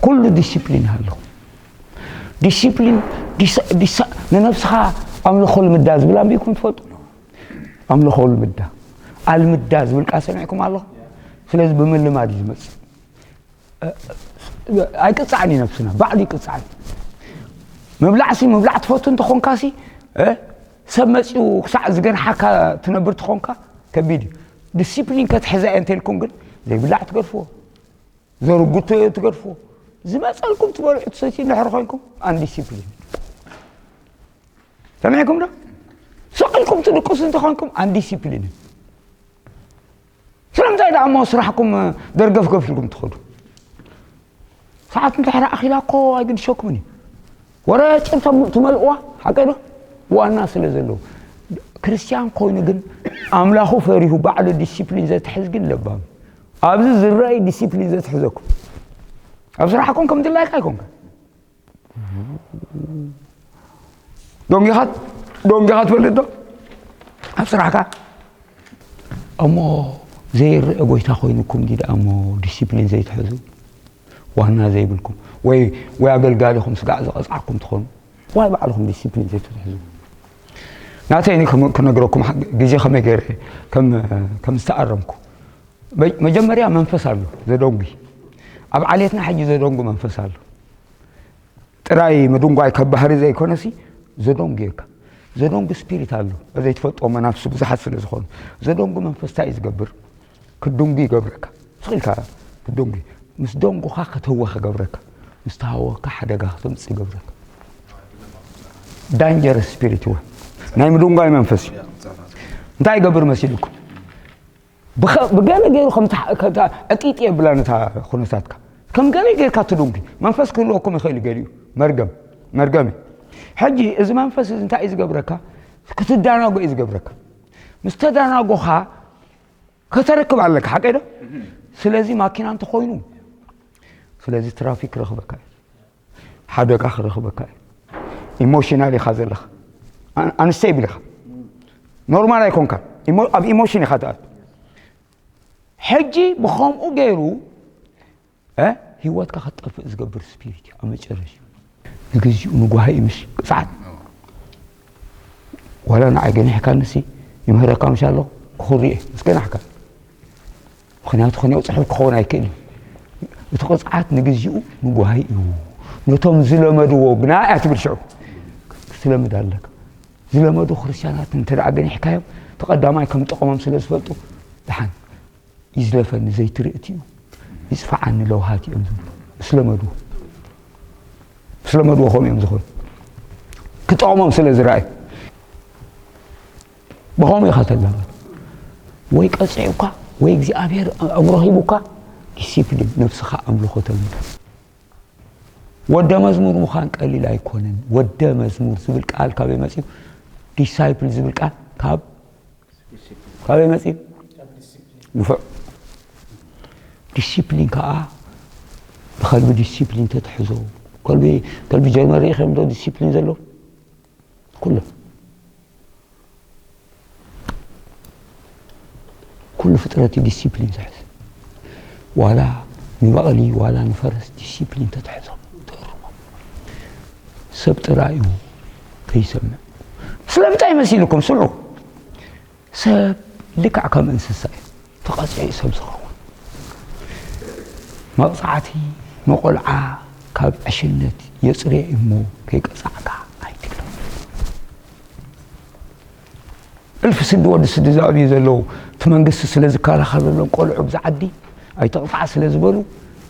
ኩሉ ዲሲፕሊን ኣለኹም። ዲሲፕሊን ዲስ- ዲስ- ንነብስኻ ኣምልኾ ልምዳ ዝብል ኣንቢብኩም ትፈልጡ? ኣምልኾ ልምዳ ኣልምዳ ዝብል ቃል ሰሚዕኩም ኣለኹም? ስለዚ ብምልማድ እዩ ዝመፅእ። ኣይቅፃዕን እዩ ነብስና ባዕሉ ይቅፃዕን። ምብላዕሲ ምብላዕ ትፈቱ እንተኾንካሲ ሰብ መፂኡ ክሳዕ ዝገርሓካ ትነብር ትኾንካ ከቢድ እዩ። ዲሲፕሊን ከትሕዛ እየ እንተልኩም ግን ዘይብላዕ ትገድፍዎ፣ ዘርጉት ትገድፍዎ፣ ዝመፀልኩም ትበልዑ ትሰትዩ እንድሕር ኮይንኩም ኣንዲሲፕሊን ሰሚዕኩም ዶ? ስቕ ኢልኩም ትድቅሱ እንተኾንኩም ኣንዲሲፕሊን እዩ። ስለምንታይ ደኣ እሞ ስራሕኩም ደርገፍገፍ ኢልኩም ትኸዱ? ሰዓት እንድሕር ኣኺላ እኮ ኣይግድሸኩምን እዩ። ወረ ጭር ተም- ትመልእዋ ሓቀይ ዶ? ዋና ስለ ዘለዉ ክርስትያን ኮይኑ ግን ኣምላኹ ፈሪሁ ባዕሉ ዲሲፕሊን ዘትሕዝ ግን ለባም ኣብዚ ዝረኣይ ዲሲፕሊን ዘትሕዘኩም ኣብ ስራሕኩም ከም ድላይካ ኣይኮንካ ዶንጊኻ ዶንጊኻ ትፈልጥ ዶ ኣብ ስራሕካ እሞ ዘይርአ ጎይታ ኮይኑኩም ዲ ደኣ እሞ ዲሲፕሊን ዘይትሕዙ ዋና ዘይብልኩም ወይ ወይ ኣገልጋሊኹም ስጋዕ ዝቐፅዓኩም ትኾኑ ዋይ ባዕልኹም ዲሲፕሊን ዘይትሕዙ ናተይ ክነግረኩም ግዜ ከመይ ገይረ ከም ዝተኣረምኩ መጀመርያ መንፈስ ኣሎ ዘደንጉ ኣብ ዓሌትና ሕጂ ዘደንጉ መንፈስ ኣሎ ጥራይ ምድንጓይ ካብ ባህሪ ዘይኮነሲ ዘደንጉየካ ዘደንጉ ስፒሪት ኣሎ ዘይትፈልጦ መናፍሲ ብዙሓት ስለ ዝኾኑ ዘደንጉ መንፈስ እንታይ እዩ ዝገብር ክድንጉ ይገብረካ ስቕ ኢልካ ክድንጉ ምስ ደንጉኻ ከተወ ክገብረካ ምስ ተሃወካ ሓደጋ ከተምፅእ ይገብረካ ዳንጀረስ ስፒሪት ይወ ናይ ምድንጓይ መንፈስ እዩ እንታይ ይገብር መሲልኩም ብገለ ገይሩ ዕጢጥ የብላ ነታ ኩነታትካ ከም ገለ ጌርካ ትድንጉ መንፈስ ክህልወኩም ይኽእል ገሊኡ መርገም መርገም እዩ ሕጂ እዚ መንፈስ እዚ እንታይ እዩ ዝገብረካ? ክትዳናጎ እዩ ዝገብረካ። ምስ ተዳናጎኻ ከተርክብ ኣለካ፣ ሓቀይ ዶ? ስለዚ ማኪና እንተኾይኑ፣ ስለዚ ትራፊክ ክረኽበካ እዩ፣ ሓደጋ ክረኽበካ እዩ። ኢሞሽናል ኢኻ ዘለኻ፣ ኣን- ኣንስቴብል ኢኻ፣ ኖርማል ኣይኮንካ፣ ኢሞ- ኣብ ኢሞሽን ኢኻ ትኣቱ። ሕጂ ብኸምኡ ገይሩ እ፣ ህይወትካ ክትጠፍእ ዝገብር ስፒሪት እዩ ኣብ መጨረሻ። ንግዚኡ ንጓሂ እዩ፣ ምሽ ቅፅዓት። ዋላ ንዓይ ገኒሕካንሲ ይምህረካ ምሽ ኣሎ፣ ክኹሪ እየ ምስ ገናሕካ። ምኽንያቱ ክንየውፅሑ ክኸውን ኣይክእልን። እቲ ቅፅዓት ንግዚኡ ንጓሂ እዩ። ነቶም ዝለመድዎ ግና እያ ትብል ሽዑ ክትለምድ ኣለካ። ዝለመዱ ክርስቲያናት እንተ ደኣ ገኒሕካዮም፣ እቲ ቀዳማይ ከም ጥቕሞም ስለ ዝፈልጡ፣ ደሓን ይዝለፈኒ ዘይትርኢ እዩ፣ ይፅፋዓኒ ለውሃት እዮም ዝብሉ። ምስ ለመድዎ፣ ምስ ለመድዎ ከምኡ እዮም ዝኾኑ። ክጠቕሞም ስለ ዝረኣዩ። ብኸምኡ ኢኻ ተላመድ። ወይ ቀፂዑካ፣ ወይ እግዚኣብሔር ኣእምሮ ሂቡካ፣ ዲሲፕሊን ነብስኻ ኣምልኾ ተልምድ። ወደ መዝሙር ምዃን ቀሊል ኣይኮነን። ወደ መዝሙር ዝብል ቃል ካበይ መፂኡ? ዲሳይፕል ዝብል ቃል ካብ ካበይ መፂኡ? ንፉዕ። ዲሲፕሊን ከዓ ብኸልቢ ዲሲፕሊን ተትሕዞ። ከልቢ ከልቢ ጀርመን ርኢኹም ዶ ዲሲፕሊን ዘለዎ? ኩሉ ኩሉ ፍጥረት እዩ ዲሲፕሊን ዝሕዝ። ዋላ ንበቕሊ ዋላ ንፈረስ ዲሲፕሊን ተትሕዞ ትእርሞ። ሰብ ጥራይ እዩ ከይሰምዕ። ስለምንታይ መሲልኩም? ስምዑ። ሰብ ልክዕ ከም እንስሳ እዩ ተቐፂዑ ሰብ ዝኸውን። መቕፃዕቲ ንቖልዓ ካብ ዕሽነት የፅርዮ እሞ ከይቀፃዕካ ኣይትግሎ። እልፊ ስዲ ወዲ ስዲ ዘዕብዩ ዘለዉ እቲ መንግስቲ ስለ ዝከላኸለሎም ቆልዑ ብዛ ዓዲ ኣይተቕፃዕ ስለ ዝበሉ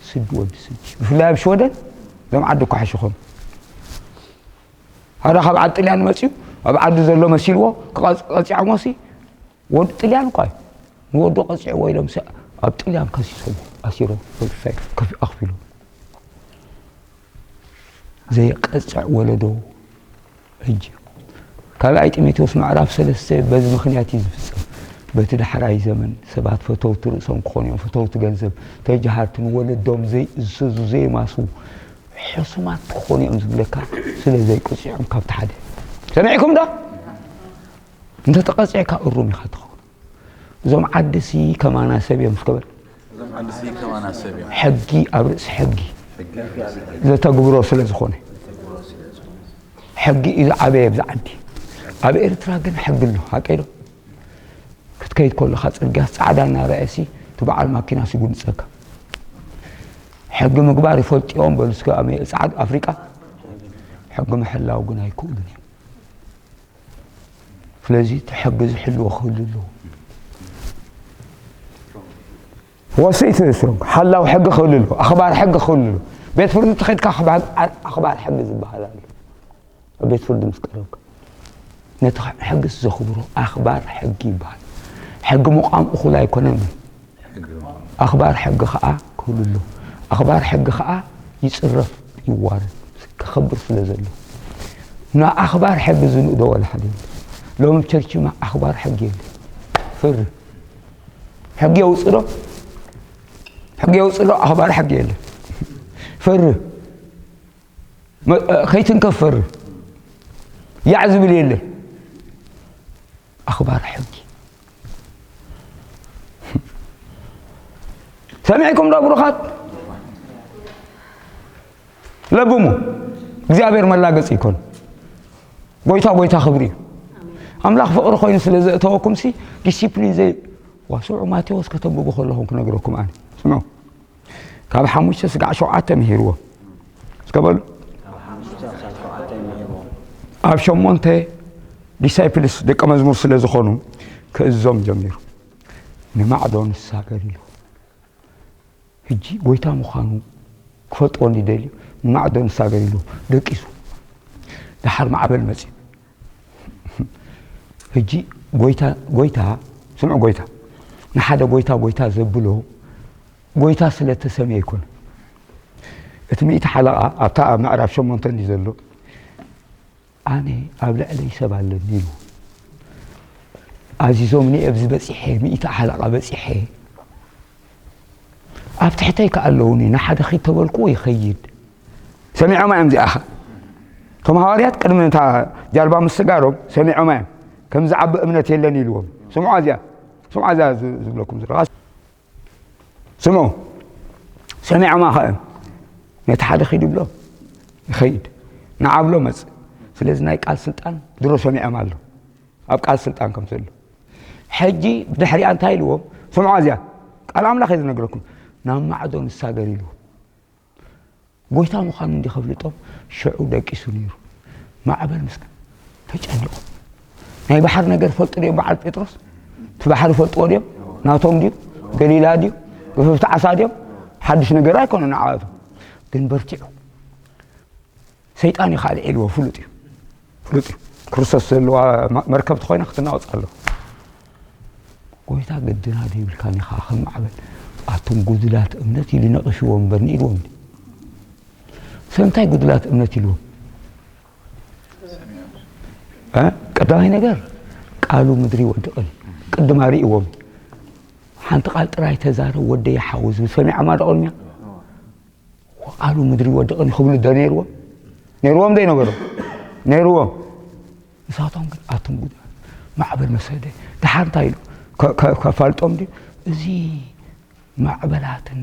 ስዲ ወዲ ስዲ ብፍላይ ኣብ ሽወደን እዞም ዓዲ እኳ ሓሽኾም ሓደ ካብ ዓዲ ጥልያን መፅዩ ኣብ ዓዲ ዘሎ መሲልዎ ክቐፅዖሞሲ ወዲ ጥልያን እኳ እዩ ንወዱ ቀፂዕዎ ኢሎም ኣብ ጥልያን ከሲሶም ኣሲሮም ወድሳይ ኣኽፊሎም ዘይቀፅዕ ወለዶ ሕጂ ካልኣይ ጢሞቴዎስ ምዕራፍ ሰለስተ በዚ ምኽንያት እዩ ዝፍፀም። በቲ ዳሕራይ ዘመን ሰባት ፈተውቲ ርእሶም ክኾኑ እዮም፣ ፈተውቲ ገንዘብ፣ ተጃሃርቲ፣ ንወለዶም ዘይእዘዙ፣ ዘየማስዉ፣ ሕሱማት ክኾኑ እዮም ዝብለካ ስለ ዘይቅፅዖም ካብቲ ሓደ ሰሚዕኩም ዶ? እንተተቐፂዕካ እሩም ኢኻ ትኸውን። እዞም ዓድሲ ከማና ሰብ እዮም እስከበል እዞም ዓድሲ ከማና ሰብ እዮም። ሕጊ ኣብ ርእሲ ሕጊ ሕጊ ኣብ ርእሲ ሕጊ። ዘተግብሮ ስለ ዝኾነ ሕጊ እዩ ዝዓበየ ኣብዚ ዓዲ። ኣብ ኤርትራ ግን ሕጊ ኣሎ። ሓቀይ ዶ? ክትከይድ ከለኻ ጽርግያስ ጻዕዳ እናረኣየሲ እቲ በዓል ማኪናስ ይጉንጸካ። ሕጊ ምግባር ይፈልጡ እዮም በሉ እስከ ኣሜ- ጻዕዳ ኣፍሪቃ። ሕጊ ምሕላው ግን ኣይክእሉን እዮም። ስለዚ እቲ ሕጊ ዝሕልዎ ክህሉ ኣለዎ። ወስይቲ እሱ ሓላው ሕጊ ክህሉ ኣለዎ። ኣኽባር ሕጊ ክህሉ ኣለዎ። ቤት ፍርዲ ተኸድካ ኣኽባር ኣኽባር ሕጊ ዝበሃል ኣሎ። ኣብ ቤት ፍርዲ ምስ ቀረብካ ነቲ ሕጊስ ዘኽብሮ ኣኽባር ሕጊ ይበሃል። ሕጊ ምቋም እኹል ኣይኮነን። ኣኽባር ሕጊ ኸኣ ክህሉ ኣለዎ። ኣኽባር ሕጊ ኸኣ ይጽረፍ ይዋረድ ክኸብር ስለ ዘለዎ ንኣኽባር ሕጊ ዝንእዶ ዋላ ሓደ የለን። ሎሚ ኣብ ቸርችማ ኣኽባር ሕጊ የለን። ፈርህ ሕጊ የውፅእ ዶ? ሕጊ የውፅእ ዶ? ኣኽባር ሕጊ የለን። ፈርህ መ- እ፣ ከይትንከፍ ፈርህ ያዕ ዝብል የለን። ኣኽባር ሕጊ ሰሚዕኩም ዶ ብሩኻት? ለብሙ እግዚኣብሔር መላገፂ ይኮን። ጎይታ ጎይታ ክብሪ እዩ። ኣምላኽ ፍቕሪ ኮይኑ ስለ ዘእተወኩም ሲ ዲሲፕሊን ዘይ ዋስዑ ማቴዎስ ከተንብቡ ከለኹም ክነግረኩም ኣነ ስምዑ። ካብ ሓሙሽተ ስጋዕ ሸውዓተ ምሂርዎ እስከ በሉ። ኣብ ሸሞንተ ዲሳይፕልስ ደቀ መዝሙር ስለ ዝኾኑ ክእዞም ጀሚሩ። ንማዕዶ ንሳገር ኢሉ ሕጂ ጎይታ ምዃኑ ክፈልጥዎ እንዲደልዩ ንማዕዶ ንሳገር ኢሉ ደቂሱ። ደሓር ማዕበል መፅዩ። ሕጂ ጎይታ ጎይታ ስምዑ ጎይታ ንሓደ ጎይታ ጎይታ ዘብሎ ጎይታ ስለ ተሰምየ ኣይኮነ። እቲ ሚእቲ ሓለቓ ኣብታ ኣብ ምዕራፍ ሸሞንተ እንዲ ዘሎ ኣነ ኣብ ልዕለይ ሰብ ኣለኒ ኢሉ። ኣዚዞምኒ ኣብዚ በጺሐ፣ ሚእቲ ሓለቓ በጺሐ። ኣብ ትሕተይ ከኣ ኣለዉኒ፣ ንሓደ ኺድ ተበልክዎ ይኸይድ። ሰሚዖማ እዮም እዚኣኻ። እቶም ሃዋርያት ቅድሚ እታ ጃልባ ምስጋሮም ሰሚዖማ እዮም። ከም ዝዓቢ እምነት የለን ኢልዎም። ስምዖ እዚኣ፣ ስምዖ እዚኣ ዝ-፣ ዝብለኩም ዘለኹ። ስምዑ፣ ሰሚዖማ ኸ እዮም። ነቲ ሓደ ኺድ ይብሎ፣ ይኸይድ። ንዓ ብሎ መጽእ። ስለዚ ናይ ቃል ስልጣን ድሮ ሰሚዖም ኣሎ። ኣብ ቃል ስልጣን ከም ዘሎ። ሕጂ ብድሕሪኣ እንታይ ኢልዎም? ስምዖ እዚኣ፣ ቃል ኣምላኽ እየ ዝነግረኩም። ናብ ማዕዶ ንሳገር ኢልዎም። ጎይታ ምዃኑ እንዲ ከፍልጦም ሽዑ ደቂሱ ነይሩ። ማዕበል ምስ ተጨኒቑ። ናይ ባሕሪ ነገር ፈልጡ ድዮም በዓል ጴጥሮስ? እቲ ባሕሪ ፈልጥዎ ድዮም? ናቶም ድዩ? ገሊላ ድዩ? ገፈፍቲ ዓሳ ድዮም? ሓድሽ ነገር ኣይኮነ ንዓኣቶም። ግን በርቲዑ። ሰይጣን እዩ ካልዕ ኢልዎ ፍሉጥ እዩ። ፍሉጥ እዩ። ክርስቶስ ዘለዋ መ-፣ መርከብ ተኾይና ክትናወጽ ኣለዋ። ጎይታ ግድና ዶ ይብልካኒ ከኣ ከም ማዕበል፣ ኣቱም ጉዱላት እምነት ኢሉ ነቒፍዎም እምበር ንኢልዎም ድዩ? ስለምንታይ ጉዱላት እምነት ኢልዎም? እ? ቀዳማይ ነገር ቃሉ ምድሪ ይወድቕን ቅድም ኣርእዎም። ሓንቲ ቃል ጥራይ ተዛረብ ወደይ ሓው ዝብል ሰሚዖማ ዶ ቅድሚያ? ቃሉ ምድሪ ይወድቕን ክብሉ ዶ ነይርዎም? ነይርዎም ዶ ይነበሮም? ነይርዎም። ንሳቶም ግን ኣቱም ጉድ ማዕበል መሰደ። ደሓር እንታይ ኢሉ? ከ-፣ ከ-፣ ከፋልጦም ድዩ? እዚ ማዕበላትን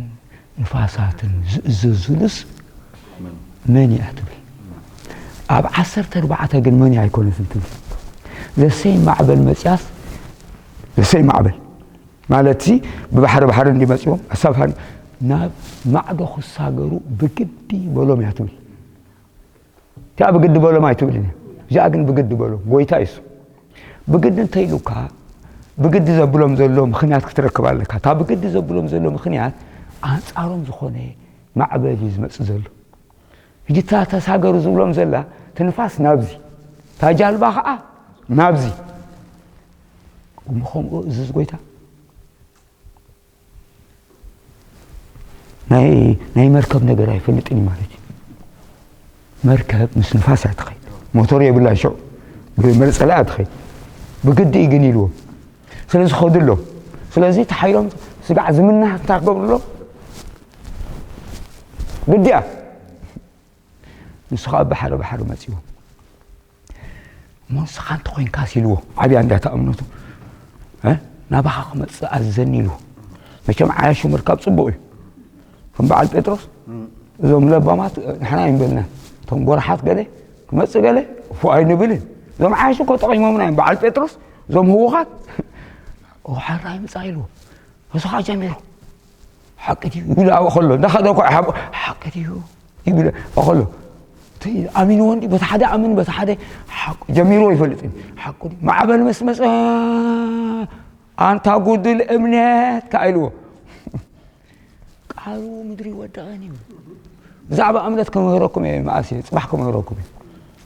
ንፋሳትን ዝእዘዙሉስ መን እያ ትብል? ኣብ ዓሰርተ ኣርባዕተ ግን መን እያ ኣይኮነትን ትብል? ዘሰይ ማዕበል መጽያስ፣ ዘሰይ ማዕበል ማለት ሲ ብባሕሪ ባሕሪ እንዲ መጽዎም ኣሳፋሪ ናብ ማዕዶ ክሳገሩ ብግዲ በሎም እያ ትብል። እቲኣ ብግዲ በሎም ኣይትብልን እያ። እዚኣ ግን ብግዲ በሎም። ጎይታ እዩ እሱ። ብግዲ እንተኢሉካ፣ ብግዲ ዘብሎም ዘሎ ምኽንያት ክትረክብ ኣለካ። እታ ብግዲ ዘብሎም ዘሎ ምኽንያት ኣንጻሮም ዝኾነ ማዕበል እዩ ዝመጽእ ዘሎ። ሕጂ እታ ተሳገሩ ዝብሎም ዘላ፣ እቲ ንፋስ ናብዚ፣ እታ ጃልባ ኸዓ ናብዚ። እሞ ከምኡ እዝዝ ጎይታ። ናይ፣ ናይ መርከብ ነገር ኣይፈልጥን እዩ ማለት እዩ። መርከብ ምስ ንፋስ እያ ትኸይድ። ሞቶር የብላን ሽዑ። ብመርጸላ እያ ትኸይድ። ብግዲ እዩ ግን ኢልዎም። ስለዚ ኸዱ ኣለዉ። ስለዚ እቲ ሓይሎም ስጋዕ ዝምናህ እንታይ ክገብሩ ኣለዉ? ግዲ እያ። ንሱ ኸዓ ባሕሪ ባሕሪ መጺዎ። እሞ ንስኻ እንተኾይንካስ ኢልዎ፣ ዓብያ እንዳታ እምነቱ፣ እ? ናባኻ ክመጽእ ኣዘኒ ኢልዎ። መቸም ዓያሹ ምርካብ ጽቡቕ እዩ። ከም በዓል ጴጥሮስ፣ እዞም ለባማት፣ ንሕና ኣይንበልና። እቶም ጎራሓት ገለ፣ ክመጽእ ገለ፣ እፎ ኣይንብልን። እዞም ዓያሹ እኮ ጠቒሞምና እዮም። በዓል ጴጥሮስ፣ እዞም ህዉኻት፣ ኦ፣ ሓራ ይምጻእ ኢልዎ። እሱ ኸዓ ጀሚሩ። ሓቂ ድዩ? ይብሎ ኣብኡ ከሎ፣ እንዳኸደ እኮ ይሓብኦ። ሓቂ ድዩ? ይብል ኣብኡ ከሎ። እቲ ኣሚንዎ እንዲ፣ በቲ ሓደ ኣምን፣ በቲ ሓደ ሓቂ ጀሚርዎ ይፈልጥ እዩ። ሓቂ ድዩ? ማዕበል ምስ መጸ፣ ኣንታ ጉዱል እምነት፣ ከኣ ኢልዎ። ቃሉ ምድሪ ይወደቐን እዩ። ብዛዕባ እምነት ክምህረኩም እየ፣ መኣስ እየ፣ ጽባሕ ክምህረኩም እየ።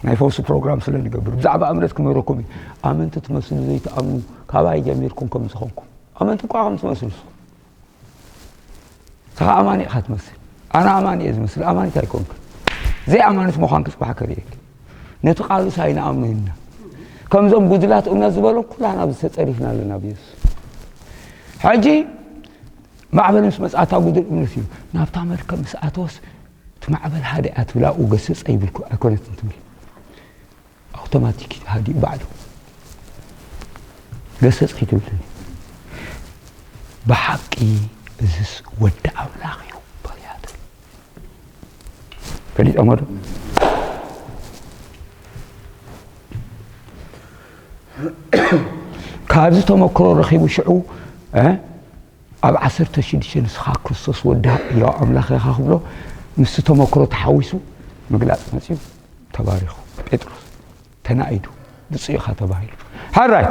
ናይ ፈውሲ ፕሮግራም ስለ ንገብር፣ ብዛዕባ እምነት ክምህረኩም እየ። ኣመንቲ ትመስሉ ዘይትኣምኑ፣ ካባይ ጀሚርኩም ከም ዝኾንኩም። ኣመንቲ እኳ ከም ትመስሉ። ንስኻ ኣማኒ ኢኻ ትመስል። ኣነ ኣማኒ እየ ዝመስል፣ ኣማኒት ኣይኮንክን። ዘይኣማኒት ምዃንኪ ጽባሕ ከርእየኪ። ነቲ ቃሉስ ኣይንኣምኖ ኢና። ከምዞም ጉድላት እምነት ዝበሎም ኩላህና ኣብዚ ተጸሪፍና ኣለና ብየሱስ። ሕጂ ማዕበል ምስ መጽኣታ ጉድል እምነት እዩ። ናብታ መርከብ ምስ ኣተወስ እቲ ማዕበል ሃደ እያ ትብል፣ ኣብኡ ገሰጸ ይብል ኣይኮነትን ትብል። ኣውቶማቲክ ሃዲኡ ባዕሉ። ገሰጽ ከይትብልኒ። ብሓቂ እዝስ ወዲ ኣምላኽ እዩ በልያ ትብል። ፈሊጦሞ ዶ? ካብዚ ተመክሮ ረኺቡ ሽዑ፣ እ፣ ኣብ ዓሰርተ ሽዱሽተ ንስኻ ክርስቶስ ወዲ ያው ኣምላኽ ኢኻ ክብሎ፣ ምስቲ ተመክሮ ተሓዊሱ ምግላጽ መጺኡ። ተባሪኹ። ጴጥሮስ ተናኢዱ። ብፁዕ ኢኻ ተባሂሉ። ሕራይ፣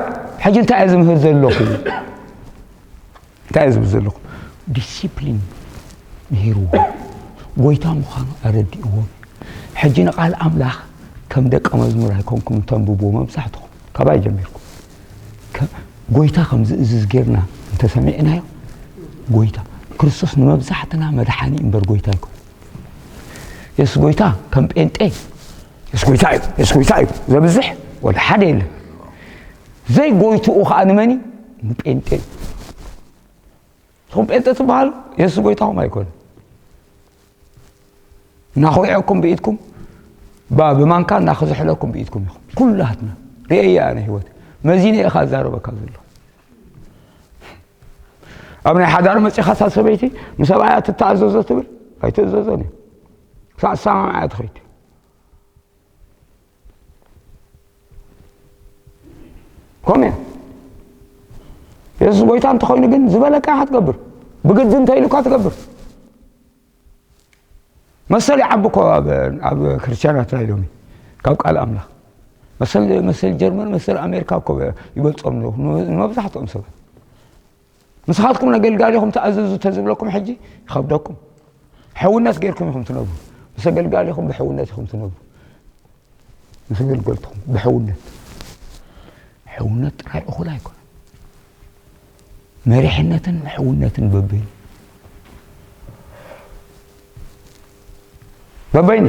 ሕጂ እንታይ እየ ዝምህር ዘለኹ? እንታይ እየ ዝብል ዘለኹ? ዲሲፕሊን ምሂርዎ። ጎይታ ምዃኑ ኣረዲእዎም። ሕጂ ንቓል ኣምላኽ ከም ደቀ መዝሙር ኣይኮንኩም እተንብብዎ መብዛሕትኹም። ካባይ ጀሚርኩም። ከ-፣ ጎይታ ከም ዝእዝዝ ጌርና እንተሰሚዕናዮ፣ ጎይታ፣ ክርስቶስ ንመብዛሕትና መድሓኒ እምበር ጎይታ ኣይኮን። የሱስ ጎይታ ከም ጴንጤ የሱስ ጎይታ እዩ፣ የሱስ ጎይታ እዩ ዘብዝሕ ወላ ሓደ የለን። ዘይጎይትኡ ኸዓ ንመን እዩ? ንጴንጤ እዩ። ንስኹም ጴንጤ ትበሃሉ፣ የሱስ ጎይታኹም ኣይኮነን። እናኾይዐኩም ብኢድኩም፣ ባ-፣ ብማንካ እናኸዝሐለኩም ብኢድኩም ኢኹም። ኩላትና ርእየያ ኣነ ህይወት መዚነ ኢኻ ዝዛረበካ ዘለኹ። ኣብ ናይ ሓዳር መጺኻ እታ ሰበይቲ ንሰብኣያ ትተኣዘዞ ትብል ኣይትእዘዞን እዩ። ክሳዕ ትሰማምዓ እያ ትኸይድ። ከምኡ እያ። የሱስ ጎይታ እንተኾይኑ ግን ዝበለካ ኢኻ ትገብር። ብግዲ እንተኢሉካ ትገብር። መሰል ይዓቢ እኮ ኣብ፣ ኣብ ክርስትያናት ናይ ሎሚ ካብ ቃል ኣምላኽ። መሰል፣ መሰል ጀርመን፣ መሰል ኣሜሪካ እኮ ይበልጾም ኣለዉ። ን-፣ ንመብዛሕትኦም ሰባት። ንስኻትኩም ነገልጋሊኹም ተኣዘዙ ተዝብለኩም ሕጂ ይኸብደኩም። ሕውነት ጌርኩም ኢኹም ትነብሩ። ምስ ኣገልጋሊኹም ብሕውነት ኢኹም ትነብሩ። ምስ ኣገልገልትኹም ብሕውነት። ሕውነት ጥራይ እኹል ኣይኮነን። መሪሕነትን ሕውነትን በበይኑ። በበይኑ።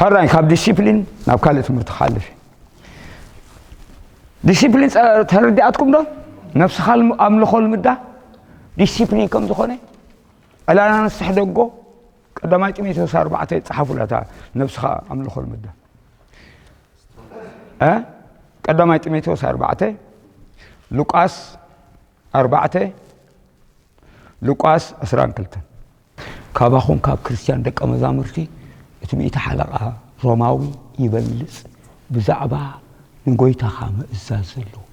ሕራይ ካብ ዲሲፕሊን ናብ ካልእ ትምህርቲ ክሓልፍ እየ። ዲሲፕሊን ጸ-፣ ተረዲኣትኩም ዶ? ነብስኻ ልም-፣ ኣምልኾ ልምዳ ዲሲፕሊን ከም ዝኾነ ዕላና ንስሕ ደጎ ቀዳማይ ጢሞቴዎስ ኣርባዕተ ጸሓፉላ እታ ነብስኻ ኣምልኾ ልምዳ። እ? ቀዳማይ ጢሞቴዎስ ኣርባዕተ፣ ሉቃስ ኣርባዕተ፣ ሉቃስ ዕስራን ክልተን። ካባኹም ካብ ክርስትያን ደቀ መዛሙርቲ እቲ ሚእቲ ሓለቓ ሮማዊ ይበልጽ፣ ብዛዕባ ንጎይታኻ ምእዛዝ ዘለዎ።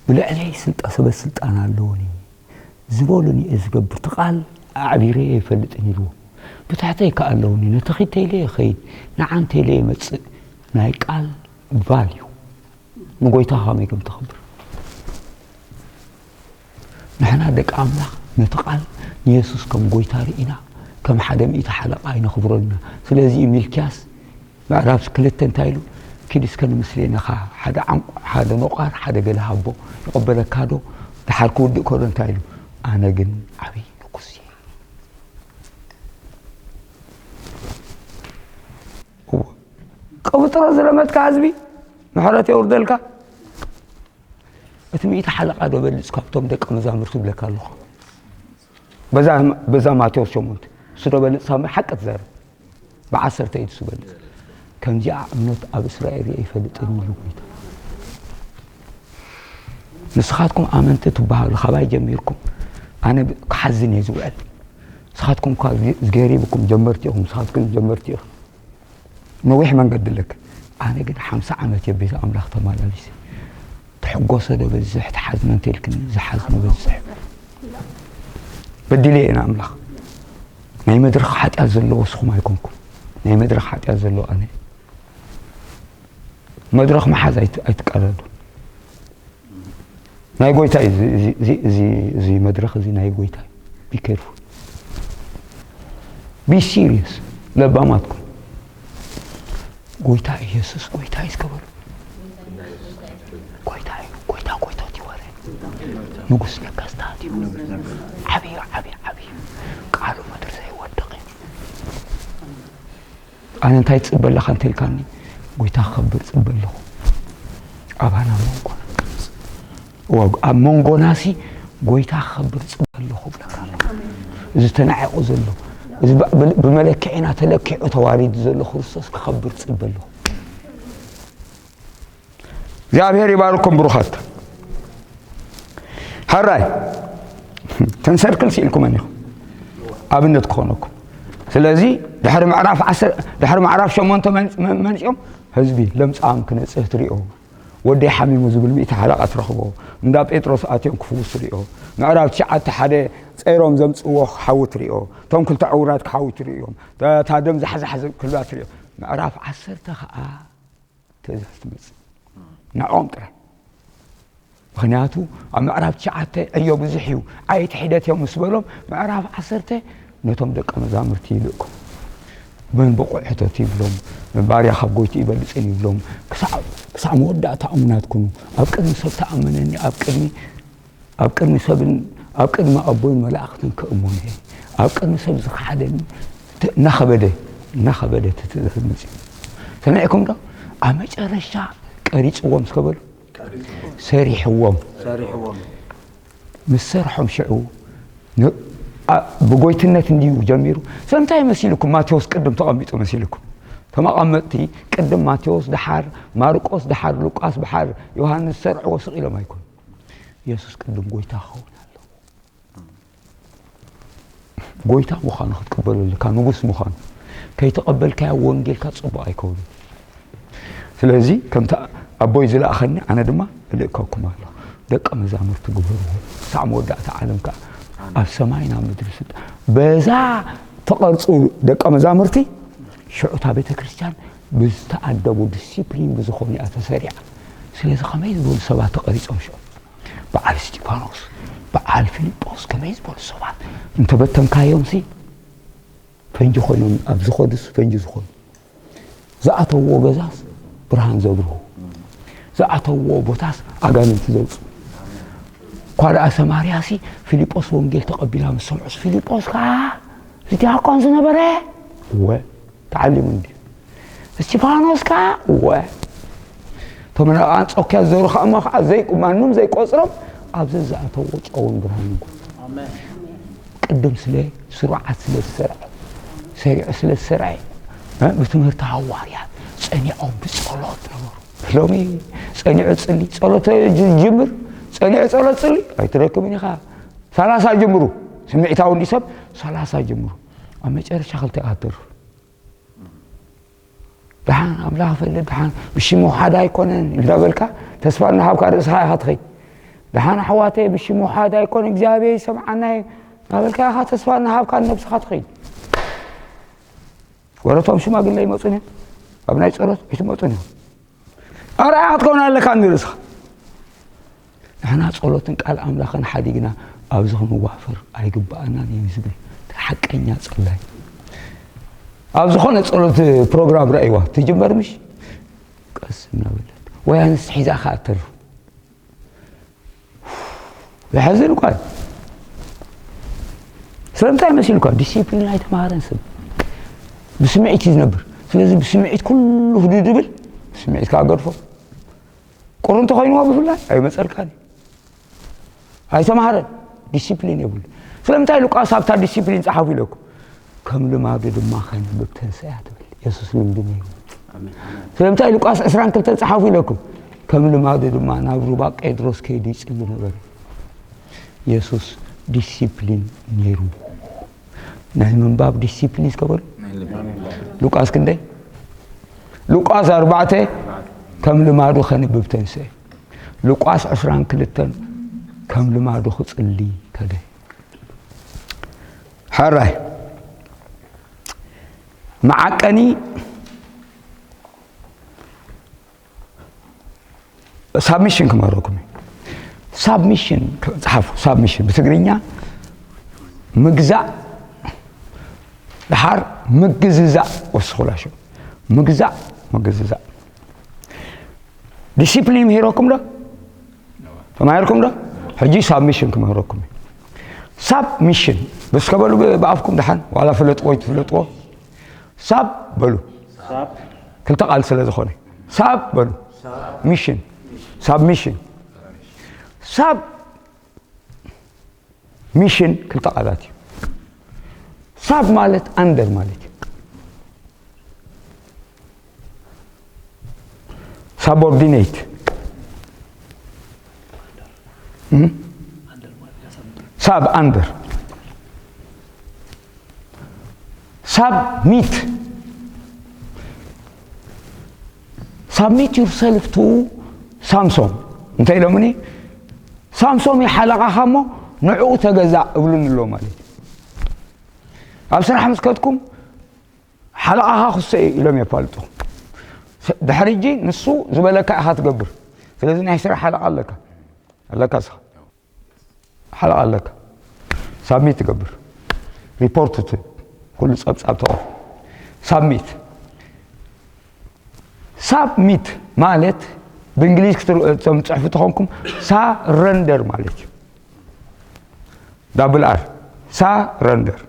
ብልዕለይ ስልጣ-፣ ሰበ ስልጣን ኣለዎኒ፣ ዝበሉኒ እየ ዝገብር፣ እቲ ቃል ኣዕቢረ ኣይፈልጥን ኢልዎም። ብትሕተይ ከኣ ኣለውኒ፣ ነቲ ኺድ ተይለ ይኸይድ፣ ንዓ እንተይለ ይመጽእ። ናይ ቃል ቫልዩ ንጎይታ ከመይ ከም ተኽብር። ንሕና ደቂ ኣምላኽ ነቲ ቃል ንየሱስ ከም ጎይታ ርኢና፣ ከም ሓደ ሚእቲ ሓለቓ ኣይነኽብሮን ኢና። ስለዚ እዩ ሚልክያስ ምዕራፍ ክልተ እንታይ ኢሉ? "ኪድ እስከ ንምስሌንኻ ሓደ ዓንቁ-፣ ሓደ ኖቓር፣ ሓደ ገለ ሃቦ፣ ይቕበለካ ዶ?" ደሓር ክውድእ ከሎ እንታይ ኢሉ? "ኣነ ግን ዓብዪ ንጉስ እየ።" እወ። ቀብጥሮ ዝለመድካ ህዝቢ ምሕረት የውርደልካ። እቲ ሚእቲ ሓለቓ ዶ በልጽ ካብቶም ደቀ መዛሙርቱ ይብለካ ኣለኹ። በዛ፣ በዛ ማቴዎስ ሸሞንተ፣ እሱ ዶ በልጽ ሳሚ ሓቂ ትዛረብ። ብዓሰርተ እዩ እሱ በልጽ። ከምዚኣ እምነት ኣብ እስራኤል ርኤ ኣይፈልጥን ኢሉ ጎይታ። ንስኻትኩም ኣመንቲ ትበሃሉ፣ ካባይ ጀሚርኩም፣ ኣነ ብ-፣ ክሓዝን እየ ዝውዕል። ንስኻትኩም እኳ ዝ-፣ ዝገሪብኩም ጀመርቲ ኢኹም፣ ንስኻትኩም ጀመርቲ ኢኹም። ነዊሕ መንገዲ ኣለክ። ኣነ ግን ሓምሳ ዓመት እየ ቤት ኣምላኽ ተመላሊሰ። ትሕጎሰ ዶ በዝሕ፣ ትሓዝኖ እንተልክኒ፣ ዝሓዝኖ በዝሕ። በዲለ እየ ንኣምላኽ። ናይ መድረኽ ሓጢኣት ዘለዎ ንስኹም ኣይኮንኩም። ናይ መድረኽ ሓጢኣት ዘለዎ ኣነ። መድረኽ ምሓዝ ኣይት-፣ ኣይትቀረዱ። ናይ ጎይታ እዩ እዚ፣ እዚ፣ እዚ፣ እዚ፣ እዚ መድረኽ እዚ ናይ ጎይታ እዩ። Be careful። Be serious። ለባማትኩም። ጎይታ ኢየሱስ ጎይታ እዩ እስከ በሉ። ጎይታ እዩ፣ ጎይታ ጎይታት እዩ ወረ። ንጉስ ነገስታት እዩ። ዓብዩ፣ ዓብዩ፣ ዓብዩ። ቃሉ ምድሪ ዘይወድቕ እዩ። ኣነ እንታይ ትጽበ ኣለኻ እንተልካኒ፣ ጎይታ ክኸብር ጽበ ኣለኹ። ኣባና መንጎና። እዋ፣ ኣብ መንጎናሲ ጎይታ ክኸብር ጽበ ኣለኹ እብለካ ኣለኹ። እዚ ተናዒቑ ዘሎ፣ እዚ ብ-፣ ብ-፣ ብመለክዒና ተለኪዑ ተዋሪዱ ዘሎ ክርስቶስ ክኸብር ጽበ ኣለኹ። እግዚኣብሔር ይባርኩም ብሩኻት። ሕራይ፣ ተን ሰርክል ስኢልኩመን ኢኹም። ኣብነት ክኾነኩም። ስለዚ ድሕሪ ምዕራፍ ዓሰርተ፣ ድሕሪ ምዕራፍ ሸሞንተ መን-፣ መን-፣ መን-፣ መን-፣ ህዝቢ ለምጻም ክነጽህ ትሪኦ። ወደይ ሓሚሙ ዝብል ሚእቲ ሓለቓ ትረኽቦ። እንዳ ጴጥሮስ ኣትዮም ክፍውሱ ሪኦ። ምዕራፍ ትሽዓተ ሓደ ጸይሮም ዘምጽእዎ ክሓዊ ትሪኦ። እቶም ክልተ ዕውራት ክሓዊ ትሪኦም። እታ ደም ዛሕዛሕ ክብላ ትሪኦ። ምዕራፍ ዓሰርተ ኸኣ ትእዛዝ ትመጽእ። ንዕኦም ጥራይ። ምኽንያቱ ኣብ ምዕራፍ ትሽዓተ ዕዮ ብዙሕ እዩ፣ ዓየቲ ሒደት እዮም ምስ በሎም፣ ምዕራፍ ዓሰርተ ነቶም ደቀ መዛሙርቲ ይልእኮም። መን ብቑዕ ሕተቱ ይብሎም፣ ባርያ ካብ ጎይቱ ይበልጽን ይብሎም። ክሳዕ፣ ክሳዕ መወዳእታ እሙናት ኩኑ። ኣብ ቅድሚ ሰብ ተኣመነኒ፣ ኣብ ቅድሚ፣ ኣብ ቅድሚ ሰብን ኣብ ቅድሚ ኣቦይን መላእኽትን ክእመኖ እየ። ኣብ ቅድሚ ሰብ ዝኸሓደኒ እናኸበደ እናኸበደ እቲ ትእዛዝ መፅዩ። ሰሚዕኩም ዶ? ኣብ መጨረሻ ቀሪፅዎም እስከ በሉ። ሰሪሕዎም። ምስ ሰርሖም ሽዑ ብጎይትነት እንድዩ ጀሚሩ። ስለምንታይ መሲልኩም ማቴዎስ ቅድም ተቐሚጡ መሲልኩም? ተመቐመጥቲ ቅድም ማቴዎስ፣ ደሓር ማርቆስ፣ ደሓር ሉቃስ፣ ደሓር ዮሃንስ ዝሰርዕዎ ስቕ ኢሎም ኣይኮኑ። የሱስ ቅድም ጎይታ ክኸውን ኣለዎ። ጎይታ ምዃኑ ክትቅበሎ ኣለካ፣ ንጉስ ምዃኑ። ከይተቐበልካዮ ወንጌልካ ጽቡቕ ኣይከውንን። ስለዚ ከምቲ ኣቦይ ዝለኣኸኒ ኣነ ድማ እልእከኩም ኣለኹ። ደቀ መዛሙርቲ ግበርዎ፣ ክሳዕ መወዳእታ ዓለም ከኣ ኣብ ሰማይን ኣብ ምድሪ ስልጣን። በዛ ተቐርጹ ደቀ መዛሙርቲ ሽዑ እታ ቤተ ክርስቲያን ብዝተኣደቡ ዲሲፕሊን ብዝኾኑ እያ ተሰሪዓ። ስለዚ ከመይ ዝበሉ ሰባት ተቐሪጾም ሽዑ? በዓል እስጢፋኖስ፣ በዓል ፊልጶስ ከመይ ዝበሉ ሰባት እንተበተንካዮምሲ ፈንጂ ኮይኖም ኣብ ዝኸዱስ ፈንጂ ዝኾኑ። ዝኣተውዎ ገዛስ ብርሃን ዘብርሁ፣ ዝኣተውዎ ቦታስ ኣጋንንቲ ዘውፅኡ። እኳ ደኣ ሰማርያሲ ፊልጶስ ወንጌል ተቐቢላ ምስ ሰምዑስ ፊልጶስ ከዓ እቲ ዲያቆን ዝነበረ እወ ተዓሊሙ እንድዩ። እስቲፋኖስ ከዓ እወ እቶም ናብ ኣንጾክያ ዝዘሩ ከኣ እሞ ከዓ ዘይቁ ማንም ዘይቆፅሮም ኣብ ዘዝኣተዎ ጨውን ብርሃን ይኩን። ቅድም ስለ ስሩዓት ስለ ዝሰርዐ ሰሪዑ ስለ ዝሰርዐ እ ብትምህርቲ ሃዋርያት ጸኒዖም ብጸሎት ነበሩ። ሎሚ ጸኒዑ ጽሊ ጸሎት ጅምር ጸኒዑ ጸሎት ጽሊ ኣይትረክብን ኢኻ። ሰላሳ ጅምሩ ስምዒታዊ እንዲ ሰብ ሰላሳ ጅምሩ ኣብ መጨረሻ ክልተ ኢኻ ትተርፍ። ደሓን ኣምላኽ ፈልጥ ደሓን ብሽሙ ሓደ ኣይኮነን እንዳበልካ ተስፋ እናሃብካ ርእስኻ ኢኻ ትኸይድ። ደሓን ኣሕዋተይ ብሽሙ ሓደ ኣይኮነ እግዚኣብሔር ይሰምዓና እዩ እናበልካ ኢኻ ተስፋ እናሃብካ ነብስኻ ትኸይድ። ወረቶም ሽማግለ ይመፁን እዮም ኣብ ናይ ፀሎት ኣይትመፁን እዮም። ኣርኣያ ክትከውን ኣለካ ንርእስኻ። ንሕና ጸሎትን ቃል ኣምላኽን ሓዲግና ኣብዚ ክንዋፈር ኣይግብኣናን እዩ ዝብል ሓቀኛ ጸላይ። ኣብ ዝኾነ ጸሎት ፕሮግራም ረእይዋ ትጅመር ምሽ ቀስ እናበለት ወይ ኣንስ ሒዛ ከኣ ተርፉ። የሐዝን እኳ እዩ። ስለምንታይ መሲልኳ ዲሲፕሊን ኣይተማሃረን ሰብ ብስምዒት እዩ ዝነብር። ስለዚ ብስምዒት ኩሉ ህዱ ድብል ብስምዒት ከዓ ገድፎ። ቁሩብ እንተኾይንዎ ብፍላይ ኣይመፀልካን እዩ። ኣይተምሃረን። ዲሲፕሊን የብሉ። ስለምንታይ ሉቃስ ኣብታ ዲሲፕሊን ፀሓፉ ኢለኩም? ከም ልማዱ ድማ ከነብብ ተንስኣ ትብል። የሱስ ልምዲ ነይሩ። ስለምንታይ ሉቃስ ዕስራን ክልተን ፀሓፉ ኢለኩም? ከም ልማዱ ድማ ናብ ሩባ ቄድሮስ ከይዱ ይፅሊ ነበረ። የሱስ ዲሲፕሊን ነይሩ። ናይ ምንባብ ዲሲፕሊን እስከ በሉ። ሉቃስ ክንደይ? ሉቃስ ኣርባዕተ ከም ልማዱ ከንብብ ተንስአ። ሉቃስ ዕስራን ክልተን ከም ልማዱ ክጽሊ ከደ። ሕራይ መዓቀኒ ሳብሚሽን ክመረኩም እዩ። ሳብሚሽን ጸሓፉ። ሳብሚሽን ብትግርኛ ምግዛእ ድሓር ምግዝዛእ ወስኹላ ሽም ምግዛእ ምግዝዛእ ዲሲፕሊን ምሂረኩም ዶ? ተማሂርኩም ዶ? ሕጂ ሳብሚሽን ክምህረኩም እዩ። ሳብሚሽን በስከ በሉ ብኣፍኩም ድሓን ዋላ ፍለጥዎ ይትፍለጥዎ። ሳብ በሉ ክልተ ቃል ስለ ዝኾነ ሳብ በሉ። ሚሽን ሳብ ሚሽን ሳብ ሚሽን ክልተ ቃላት እዩ። ሳብ ማለት ኣንደር ማለት እዩ። ሳቦርዲኔት ሳብ ኣንደር ሳብ ሚት ሳብሚት ዩርሰልፍ ቱ ሳምሶም እንታይ ኢሎምኒ ሳምሶም ይሓለቓኻ እሞ ንዕኡ ተገዛእ እብሉኒ ኣሎ ማለት እዩ። ኣብ ስራሕ ምስ ከድኩም ሓለቓኻ ክሶ እዩ ኢሎም የፋልጡ። ድሕሪ እጂ ንሱ ዝበለካ ኢኻ ትገብር። ስለዚ ናይ ስራሕ ሓለቓ ኣለካ ኣለካ ስኻ ሓለቓ ኣለካ ሳብሚት ትገብር ሪፖርት ትህብ ኩሉ ጸብጻብ ተቐፍ ሳብሚት ሳብሚት ማለት ብእንግሊዝ ክትፅሕፉ ተኾንኩም ሳረንደር ማለት እዩ። ዳብል ኣር፣ ሳረንደር።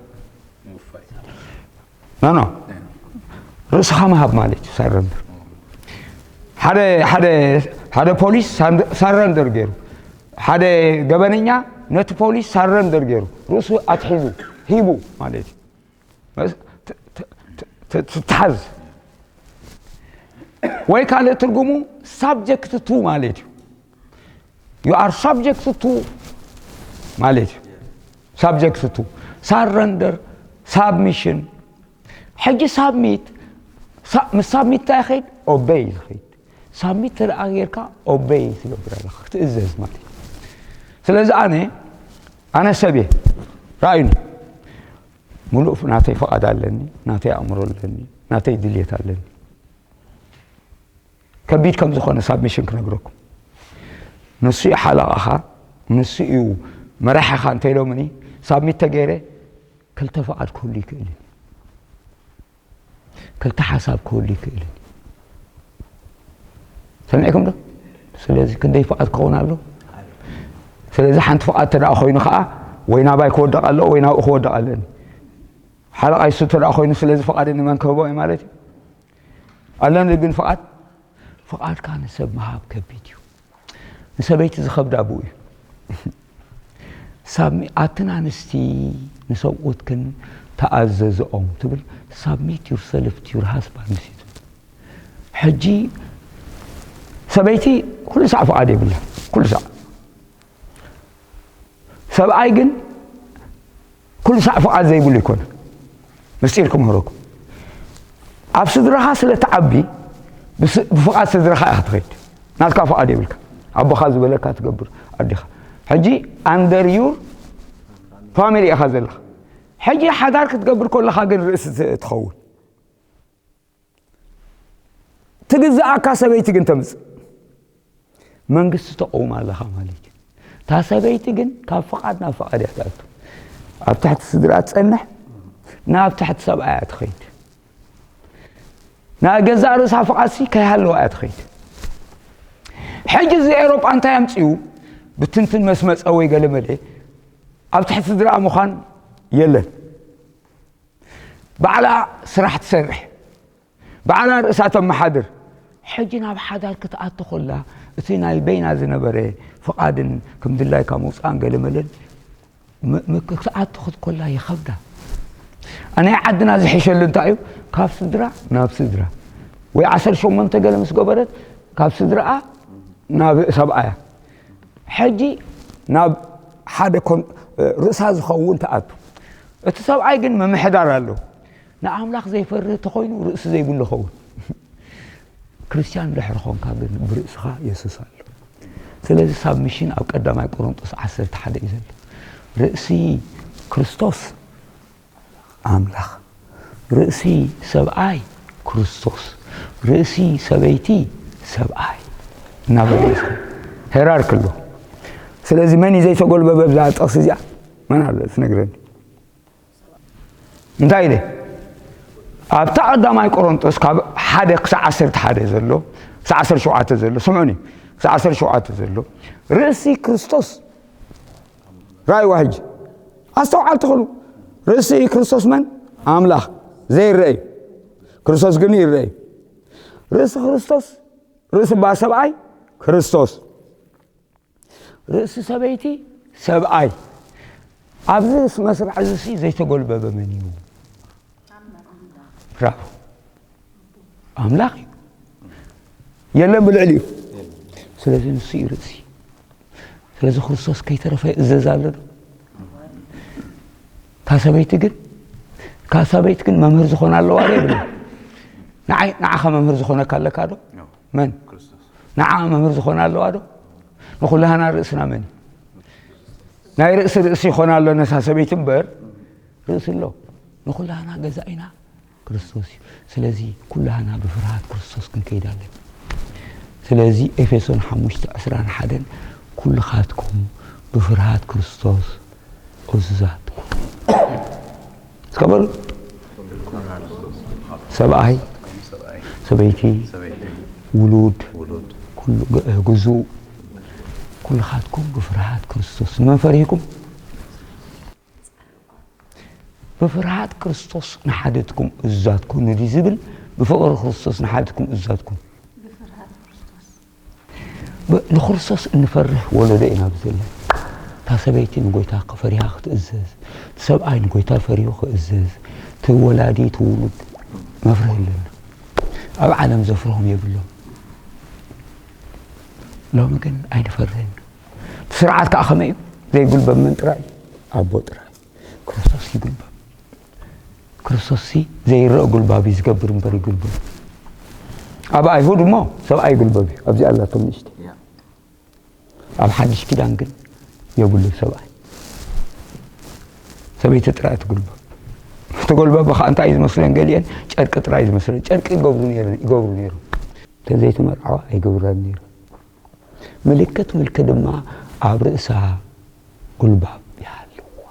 ኖ ኖ፣ ርእስኻ ምሃብ ማለት እዩ። ሳረንደር ሓደ ሓደ ሓደ ፖሊስ ሳረንደር ገይሩ፣ ሓደ ገበነኛ ነቲ ፖሊስ ሳረንደር ገይሩ ርእሱ ኣትሒዙ ሂቡ ማለት እዩ። ትትሓዝ ወይ ካልእ ትርጉሙ ሳብጀክት ቱ ማለት እዩ። You are subject to ማለት እዩ። ሳብጀክት ቱ ሳረንደር፣ ሳብሚሽን። ሕጂ ሳብሚት ምስ ሳብሚት እንታይ ይኸይድ? ኦበይ ዝኸይድ። ሳብሚት ተደኣ ጌርካ ኦበይ ትገብር ኣለኻ፣ ክትእዘዝ ማለት እዩ። ስለዚ ኣነ ኣነ ሰብ እየ፣ ራእዩኒ፣ ሙሉእ ናተይ ፍቓድ ኣለኒ፣ ናተይ ኣእምሮ ኣለኒ፣ ናተይ ድልየት ኣለኒ። ከቢድ ከም ዝኾነ ሳብሚሽን ክነግረኩም፣ ንሱ እዩ ሓለቓኻ፣ ንሱ እዩ መራሒኻ እንተኢሎምኒ፣ ሳብሚት ተገይረ ክልተ ፍቓድ ክህሉ ይክእል እዩ፣ ክልተ ሓሳብ ክህሉ ይክእል እዩ። ሰሚዕኩም ዶ? ስለዚ ክንደይ ፍቓድ ክኸውን ኣሎ? ስለዚ ሓንቲ ፍቓድ ተደኣ ኮይኑ ከዓ ወይ ናባይ ክወደቕ ኣሎ ወይ ናብኡ ክወደቕ ኣለኒ። ሓለቓይ እሱ ተደኣ ኮይኑ ስለዚ ፍቓድ ንመን ክህቦ እዩ ማለት እዩ? ኣለኒ ግን ፍቓድ? ፍቓድካ ንሰብ ምሃብ ከቢድ እዩ። ንሰበይቲ ዝኸብዳ ብኡ እዩ። ሳሚ ኣትን ኣንስቲ ንሰብኡትክን ተኣዘዝኦም ትብል። Submit yourself to your husband እዩ ትብል። ሕጂ ሰበይቲ ኩሉ ሳዕ ፍቓድ የብላ፣ ኩሉ ሳዕ። ሰብኣይ ግን ኩሉ ሳዕ ፍቓድ ዘይብሉ ይኮነ። ምስጢር ክምህረኩም፣ ኣብ ስድራኻ ስለ ትዓቢ ብፍቓድ ስድራኻ ኢኻ ትኸይድ። ናትካ ፍቓድ የብልካ። ኣቦኻ ዝበለካ ትገብር ኣዴኻ። ሕጂ under your family ኢኻ ዘለኻ። ሕጂ ሓዳር ክትገብር ከለኻ ግን ርእሲ ትኸውን። ትግዝኣካ ሰበይቲ ግን ተምጽእ። መንግስቲ ተቐውም ኣለኻ ማለት እዩ። እታ ሰበይቲ ግን ካብ ፍቓድ ናብ ፍቓድ እያ ትኣቱ። ኣብ ትሕቲ ስድራ ትጸንሕ፣ ናብ ትሕቲ ሰብኣያ ትኸይድ። ናይ ገዛእ ርእሳ ፍቓድሲ ከይሃለዋ እያ ትኸይድ። ሕጂ እዚ ኤውሮጳ እንታይ ኣምጺኡ? ብትንትን መስመጸ ወይ ገለመለ ኣብ ትሕቲ ስድራ ምዃን የለን። ባዕላ ስራሕ ትሰርሕ፣ ባዕላ ርእሳ ተመሓድር። ሕጂ ናብ ሓዳር ክትኣቱ ከላ እቲ ናይ በይና ዝነበረ ፍቓድን ከም ድላይካ ምውፃእን ገለመለን ክትኣቱ ክትኮላ ይኸብዳ። ናይ ዓድና ዝሕሸሉ እንታይ እዩ? ካብ ስድራ ናብ ስድራ ወይ ዓሰርተ ሸሞንተ ገለ ምስ ገበረት ካብ ስድራኣ ናብ ሰብኣያ። ሕጂ ናብ ሓደ ርእሳ ዝኸውን ትኣቱ። እቲ ሰብኣይ ግን ምምሕዳር ኣለዎ። ንኣምላኽ ዘይፈርህ እንተኾይኑ ርእሲ ዘይብሉ ኸውን። ክርስትያን ድሕሪ ኾንካ ግን ብርእስኻ የሱስ ኣሎ። ስለዚ ሳብሚሽን ኣብ ቀዳማይ ቆሮንጦስ ዓሰርተ ሓደ እዩ ዘሎ። ርእሲ ክርስቶስ ኣምላኽ፣ ርእሲ ሰብኣይ ክርስቶስ፣ ርእሲ ሰበይቲ ሰብኣይ እናበለ እዩ። ሄራርኪ ኣሎ። ስለዚ መን እዩ ዘይተጎልበበ ብዛ ጥቕሲ እዚኣ? መን ኣሎ ዝነግረኒ? እንታይ ኢለ ኣብታ ቀዳማይ ቆሮንጦስ ካብ ሓደ ክሳብ ዓሰርተ ሓደ ዘሎ፣ ክሳብ ዓሰርተ ሸውዓተ ዘሎ፣ ስምዑኒ፣ ክሳብ ዓሰርተ ሸውዓተ ዘሎ ርእሲ ክርስቶስ ራእይዋ ሕጂ ኣስተውዓል ትኽእሉ። ርእሲ ክርስቶስ መን? ኣምላኽ ዘይረአ እዩ። ክርስቶስ ግን ይረአ እዩ። ርእሲ ክርስቶስ፣ ርእሲ እባ ሰብኣይ ክርስቶስ፣ ርእሲ ሰበይቲ ሰብኣይ። ኣብዚ መስርዕ እዚ ዘይተጎልበበ መን እዩ? ብራቮ። ኣምላኽ እዩ። የለን ብልዕሊኡ። ስለዚ ንሱ እዩ ርእሲ። ስለዚ ክርስቶስ ከይተረፈ ይእዘዝ ኣሎ ዶ? እታ ሰበይቲ ግን፣ እታ ሰበይቲ ግን መምህር ዝኾና ኣለዋ ዶ የብላ? ንዓይ፣ ንዓኻ መምህር ዝኾነካ ኣለካ ዶ? መን? ንዓ መምህር ዝኾና ኣለዋ ዶ? ንኹላህና ርእስና መን እዩ? ናይ ርእሲ ርእሲ ይኾና ኣሎ ነታ ሰበይቲ እምበር፣ ርእሲ ኣሎ። ንኹላህና ገዛኢና ክርስቶስ እዩ። ስለዚ ኩላህና ብፍርሃት ክርስቶስ ክንከይድ ኣለና። ስለዚ ኤፌሶን ሓሙሽተ ዕስራን ሓደን ኩልኻትኩም ብፍርሃት ክርስቶስ እዙዛት ኩኑ። እስከ በሉ። ሰብኣይ፣ ሰበይቲ፣ ውሉድ፣ ኩሉ ግ-፣ ግዙእ፣ ኩልኻትኩም ብፍርሃት ክርስቶስ ንመን ፈሪህኩም? ብፍርሃት ክርስቶስ ንሓደትኩም እዛት ኩኑ ድዩ ዝብል? ብፍቕሪ ክርስቶስ ንሓደትኩም እዛት ኩኑ። ብ-፣ ንክርስቶስ እንፈርህ ወለዶ ኢና ብዘለና። እታ ሰበይቲ ንጎይታ ፈሪሃ ክትእዘዝ፣ እቲ ሰብኣይ ንጎይታ ፈሪሁ ክእዘዝ፣ እቲ ወላዲ፣ እቲ ውሉድ መፍርህ ኣለና። ኣብ ዓለም ዘፍርሆም የብሎም። ሎሚ ግን ኣይንፈርህን። እቲ ስርዓት ከዓ ከመይ እዩ? ዘይጉልበብ መን ጥራይ? ኣቦ ጥራይ። ክርስቶስ ይጉልበብ። ክርስቶስ ሲ ዘይረአ ጉልባብ እዩ ዝገብር እምበር ይጉልበብ። ኣብ ኣይሁድ እሞ ሰብኣይ ይጉልበብ እዩ። ኣብዚ ኣላቶም ንእሽተይ። ኣብ ሓድሽ ኪዳን ግን የብሉን ሰብኣይ። ሰበይቲ ጥራይ ትጉልበብ። ተጎልበብ ከዓ እንታይ እዩ ዝመስለን? ገሊአን ጨርቂ ጥራይ ዝመስለን። ጨርቂ ይገብሩ ነይረን፣ ይገብሩ ነይሮም። እተን ዘይተመርዓዋ ኣይገብራን ነይረን። ምልክት ምልኪ ድማ ኣብ ርእሳ ጉልባብ ይሃልዋ።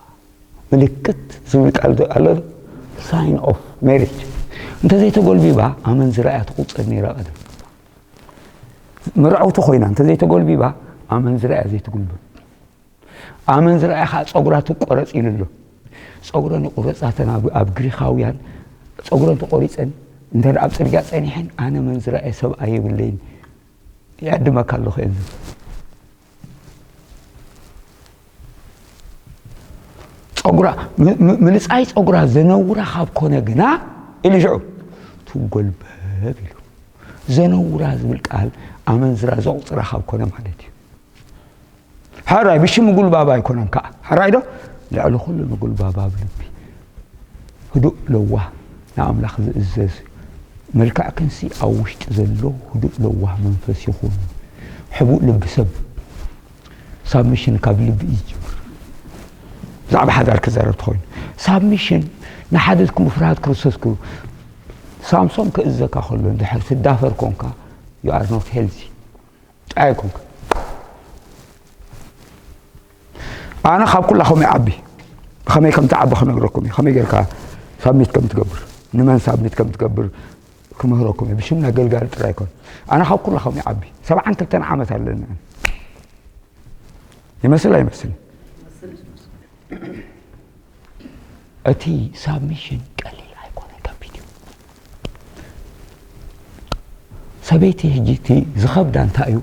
ምልክት ዝብል ቃል ዶ-፣ ኣሎ ዶ? ሳይን ኦፍ ሜሪጅ። እንተዘይተጎልቢባ ኣመንዝራ እያ ትቑጸር ነይራ ቀደም። መርዓውቲ ኮይና እንተዘይተጎልቢባ ኣመንዝራ እያ ዘይትጉልበብ። ኣመንዝራ እያ ከዓ ጸጉራ ትቆረጽ ኢሉ ኣሎ። ጸጉረን ይቑረጻ እተን ኣብ፣ ኣብ ግሪኻውያን ጸጉረን ተቆሪጸን እንተ ኣብ ጽርግያ ጸኒሐን ኣነ መንዝራ እየ ሰብኣይ የብለይን ይዕድመካ ኣለኹ እየን ዝብል። ጸጉራ፣ ም-፣ ም-፣ ምልጻይ ጸጉራ ዘነውራ ካብ ኮነ ግና ኢሉ ሽዑ ትጎልበብ ኢሉ። ዘነውራ ዝብል ቃል ኣመንዝራ ዘቑጽራ ካብ ኮነ ማለት እዩ። ሕራይ ብሽም ምጉልባብ ኣይኮነን ከኣ። ሕራይ ዶ? ልዕሊ ኩሉ ምጉልባብ ኣብ ልቢ። ህዱእ ለዋህ ንኣምላኽ ዝእዘዝ። መልክዕክንሲ ኣብ ውሽጢ ዘሎ ህዱእ ለዋህ መንፈስ ይኹን። ሕቡእ ልቢ ሰብ። ሳብሚሽን ካብ ልቢ እዩ ዝጅምር። ብዛዕባ ሓዳር ክዛረብ ተኾይኑ። ሳብሚሽን ንሓደትኩም ብፍርሃት ክርስቶስ ክብሉ። ሳምሶን ክእዘካ ከሎ እንድሕር ትዳፈር ኮንካ፣ you are not healthy። ኣይኮንካ። ኣነ ካብ ኩላኹም ይዓቢ። ብኸመይ ከም ትዓቢ ክነግረኩም እዩ። ከመይ ጌርካ ሳብሚት ከም ትገብር፣ ንመን ሳብሚት ከም ትገብር ክምህረኩም እዩ። ብሽም ናይ ገልጋሊ ጥራይ ኣይኮን። ኣነ ካብ ኩላኹም ይዓቢ። ሰብዓን ክልተን ዓመት ኣለኒ ኣነ። ይመስል ኣይመስልን? እቲ ሳብሚሽን ቀሊል ኣይኮነን፣ ከቢድ እዩ። ሰበይቲ ሕጂ እቲ ዝኸብዳ እንታይ እዩ?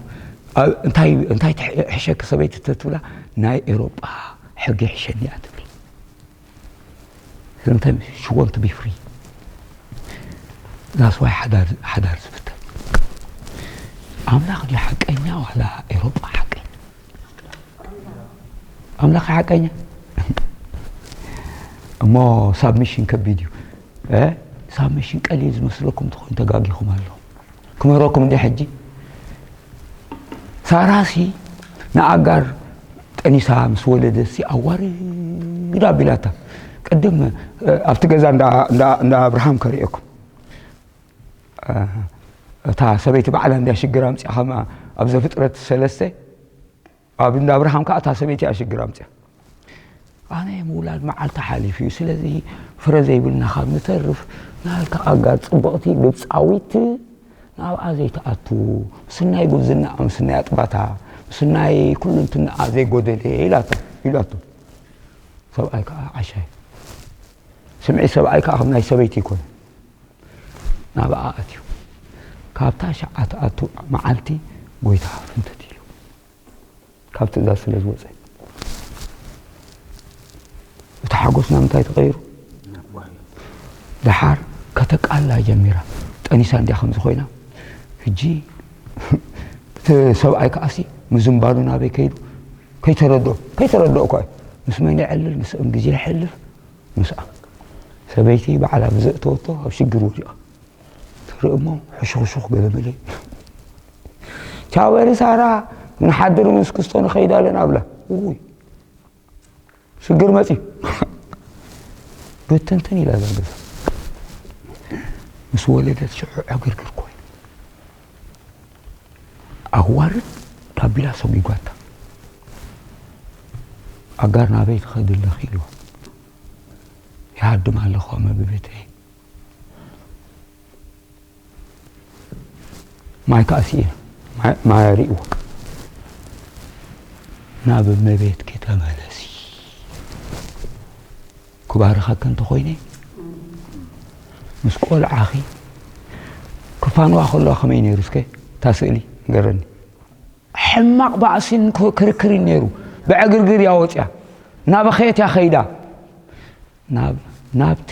ኣብ-፣ እንታይ፣ እንታይ ትሕሸኪ ሰበይቲ ተትብላ፣ ናይ ኤሮጳ ሕጊ ይሕሸኒ እያ ትብል። ስለምንታይ? She want to be free። That's why ሓዳር፣ ሓዳር ዝፍተን። ኣምላኽ ድዩ ሓቀኛ ዋላ ኤሮጳ ሓቀኛ? ኣምላኽ ሓቀኛ። እሞ ሳብሚሽን ከቢድ እዩ። እ? ሳብሚሽን ቀሊል ዝመስለኩም እንተኾይኑ ተጋጊኹም ኣለኹም። ክምህረኩም እንዲ ሕጂ። ሳራሲ ንኣጋር ጠኒሳ ምስ ወለደሲ ኣዋርድ ኣቢላታ። ቅድም፣ እ፣ ኣብቲ ገዛ እንዳ፣ እንዳ፣ እንዳ ኣብርሃም ከርእየኩም። እ፣ እታ ሰበይቲ ባዕላ እንድያ ሽግር ኣምጺኣ፣ ከም ኣብ ዘፍጥረት ሰለስተ፣ ኣብ እንዳ ኣብርሃም ከኣ እታ ሰበይቲ እያ ሽግር ኣምጺኣ። ኣነ ምውላድ መዓልቲ ሓሊፉ እዩ፣ ስለዚ ፍረ ዘይብልና ካብ ንተርፍ፣ ናልካ ኣጋር ጽብቕቲ ግብጻዊት ናብኣ ዘይትኣቱ፣ ምስናይ ጉብዝናኣ፣ ምስናይ ኣጥባታ፣ ምስናይ ኩልንትናኣ ዘይጎደለ ኢላቶ፣ ኢላቶ። ሰብኣይ ከኣ ዓሻ እዩ። ስምዒት ሰብኣይ ከኣ ከም ናይ ሰበይቲ ይኮነ። ናብኣ ኣትዩ። ካብታ ሸዓ ትኣቱ መዓልቲ ጎይታ ፍንትት ኢሉ። ካብ ትእዛዝ ስለ ዝወጸ። እቲ ሓጎስ ናብ ምንታይ ተቐይሩ? ደሓር ከተቃላ ጀሚራ። ጠኒሳ እንድያ ከምዚ ኮይና። ሕጂ እቲ ሰብኣይ ከኣሲ ምዝንባሉ ናበይ ከይዱ? ከይተረድኦ፣ ከይተረድኦ እኳ እዩ። ምስ መን የዕልል? ምስኦም ግዜ የሕልፍ፣ ምስኣ። ሰበይቲ ባዕላ ብዘእተወቶ ኣብ ሽግር ወዲቓ። ትርኢ እሞ ሕሹኽሹኽ ገለ መለ። ቻው በሊ ሳራ፣ ክንሓድር ምስ ክስቶ ንኸይድ ኣለና ብላ። ውይ፣ ሽግር መጺኡ። ብትንትን ኢላ እዛ ገዛ። ምስ ወለደት ሽዑ ዕግርግር ኮይኑ። ኣዋርድ ታቢላ ሰጒጓታ። ኣጋር ናበይ ትኸዲ ኣለኺ ኢልዋ። ይሃድም ኣለኹ ኣብ መግቢ ቤተይ። ማይ ከኣ ስኢና። ማይ፣ ማይ ኣርእይዎ። ናብ እመቤትኪ ተመለሲ። እኮ ባርኸከ እንተኾይነ ምስ ቆልዓኺ ክፋንዋ ከለዋ ከመይ ነይሩ? እስከ እታ ስእሊ ንገረኒ። ሕማቕ ባእሲን ክ- ክርክርን ነይሩ። ብዕግርግር እያ ወፅያ። ናበኸየት እያ ኸይዳ? ናብ ናብቲ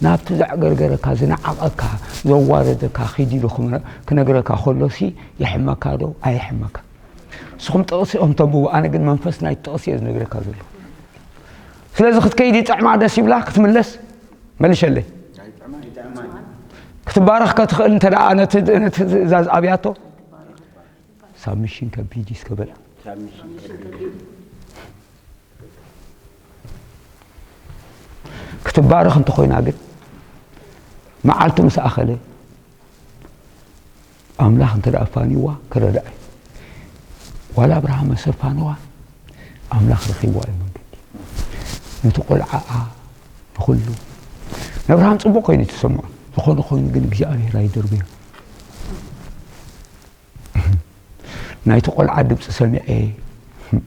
ናብቲ ዘዕገርገረካ፣ ዝነዓቐካ፣ ዘዋረደካ ኺድ ኢሉ ክምረ- ክነግረካ ከሎሲ የሕመካ ዶ ኣየሕመካ? ንስኹም ጥቕሲ ኢኹም ተንብቡ፣ ኣነ ግን መንፈስ ናይቲ ጥቕሲ እየ ዝነግረካ ዘለኹ። ስለዚ ክትከይድ ይጥዕማ ደስ ይብላ ክትምለስ መልሸለይ። ክትባረኽ ከትኽእል እንተ ደኣ ነቲ ነቲ ትእዛዝ ኣብያቶ ሳብሚሽን ከቢድ እዩ እስከ በል። ክትባረኽ እንተኾይና ግን መዓልቲ ምስ ኣኸለ ኣምላኽ እንተ ደኣ ፋንዋ ክረዳእ እዩ። ዋላ ኣብርሃም መሰል ፋንዋ ኣምላኽ ረኺብዋ እዩ መንገዲ። ነቲ ቆልዓኣ ንኹሉ ንኣብርሃም ጽቡቕ ኮይኑ ተሰምዖ። ዝኾነ ኮይኑ ግን እግዚኣብሔር ኣይደርበዮ። ናይቲ ቆልዓ ድምፂ ሰሚዐ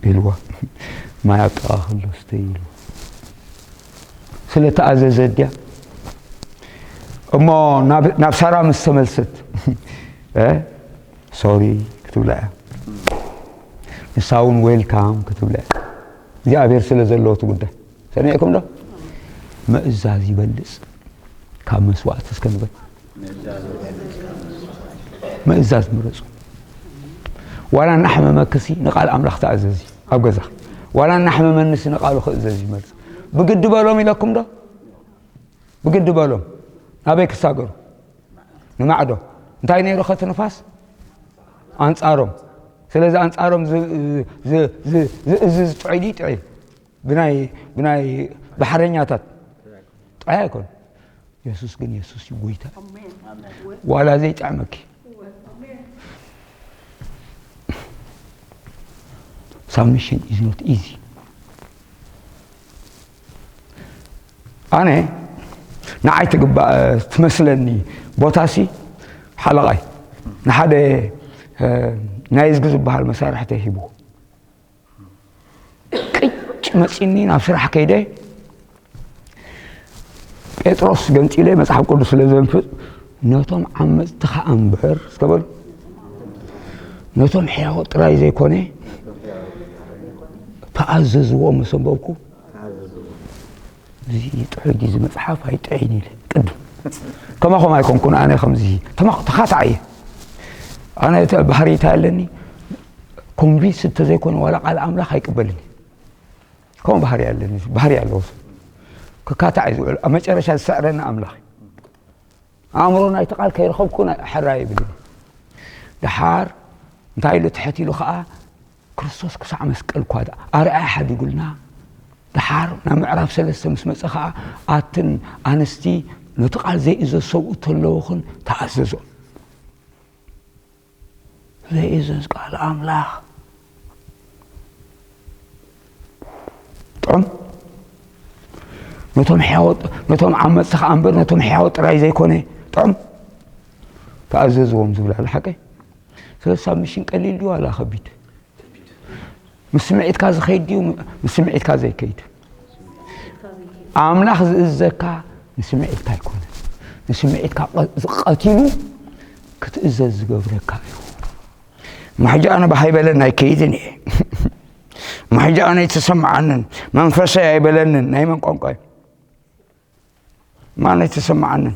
ኢልዋ። ማይ ኣብ ጥቓ ከሎ ስተይ ኢልዋ። ስለ ተኣዘዘ ድያ እሞ ናብ- ናብ ሳራ ምስ ተመልሰት እ ሶሪ ክትብላ እያ። ንሳ እውን ዌልካም ክትብላ እያ። እግዚኣብሔር ስለ ዘለዎ እቲ ጉዳይ ሰሚዕኩም ዶ? ምእዛዝ ይበልፅ ካብ መስዋእቲ እስከ ንበል። ምእዛዝ ምረፁ። ዋላ እናሕመመክሲ ንቃል ኣምላኽ ተኣዘዚ ኣብ ገዛ። ዋላ እናሕመመንሲ ንቃሉ ክእዘዝ ይመርፅ። ብግዲ በሎም ኢለኩም ዶ? ብግዲ በሎም ናበይ ክሳገሩ? ንማዕዶ። እንታይ ነይሩ ኸቲ ንፋስ ኣንፃሮም። ስለዚ ኣንፃሮም ዝ- ዝ- ዝ- ዝእዝዝ ጥዑይ ድዩ ጥዑይ? ብናይ ብናይ ባሕረኛታት ጥዑይ ኣይኮን። የሱስ ግን የሱስ እዩ ጎይታ እዩ። ዋላ ዘይጥዕመኪ ሳብሚሽን ኢዝ ኖት ኢዚ። ኣነ ንዓይ ትግባእ ትመስለኒ ቦታሲ ሓለቓይ ንሓደ ናይ እዝጊ ዝበሃል መሳርሕተይ ሂቡ ቅጭ መፂኒ ናብ ስራሕ ከይደ ጴጥሮስ ገንፂለ መፅሓፍ ቅዱስ ስለ ዘንፍፅ ነቶም ዓመፅቲ ከዓ እምበር እስከ በሉ ነቶም ሕያወት ጥራይ ዘይኮነ ተኣዘዝዎ ምስ ኣንበብኩ እዚ ጥዑይ ድዩ እዚ መፅሓፍ ኣይጥዕይን ኢለ ቅድም ከማኹም ኣይኮንኩን ኣነ ከምዚ ተማ- ተኻታዕ እየ ኣነ እቲ ባህሪ እንታይ ኣለኒ ኮንቪንስ እንተዘይኮነ ዋላ ቃል ኣምላኽ ኣይቅበልን እየ ከምኡ ባህሪ ኣለኒ ባህሪ ኣለዎ ሰብ ክካታዕ እዩ ዝውዕል ኣብ መጨረሻ ዝስዕረኒ ኣምላኽ እዩ ኣእምሮ ናይቲ ቃል ከይረኸብኩ ሕራ ይብል እዩ ደሓር እንታይ ኢሉ ትሕት ኢሉ ከዓ ክርስቶስ ክሳዕ መስቀል እኳ ኣርኣያ ሓዲጉልና ደሓር ናብ ምዕራፍ ሰለስተ ምስ መፀ ከዓ ኣትን ኣንስቲ ነቲ ቃል ዘይእዘዝ ሰብኡት ተለውኽን ተኣዘዞም ዘይእዘዝ ቃል ኣምላኽ ጥዑም ነቶም ሕያወ ነቶም ዓመፅቲ ከዓ እምበር ነቶም ሕያወ ጥራይ ዘይኮነ ጥዑም ተኣዘዝዎም ዝብል ኣሎ ሓቀይ ስለዚ ሳብሚሽን ቀሊል ድዩ ዋላ ከቢድ ምስ ስምዒትካ ዝኸይድ ድዩ ምስ ስምዒትካ ዘይከይድ ኣምላኽ ዝእዘካ ንስምዒትካ ኣይኮነ ንስምዒትካ ዝቀቲሉ ክትእዘዝ ዝገብረካ እዩ ማሕጂ ኣነ ባህ ኣይበለን ኣይከይድን እየ ማሕጂ ኣነ ኣይተሰምዓንን መንፈሰይ ኣይበለንን ናይ መን ቋንቋ እዩ ማን ኣይተሰምዓንን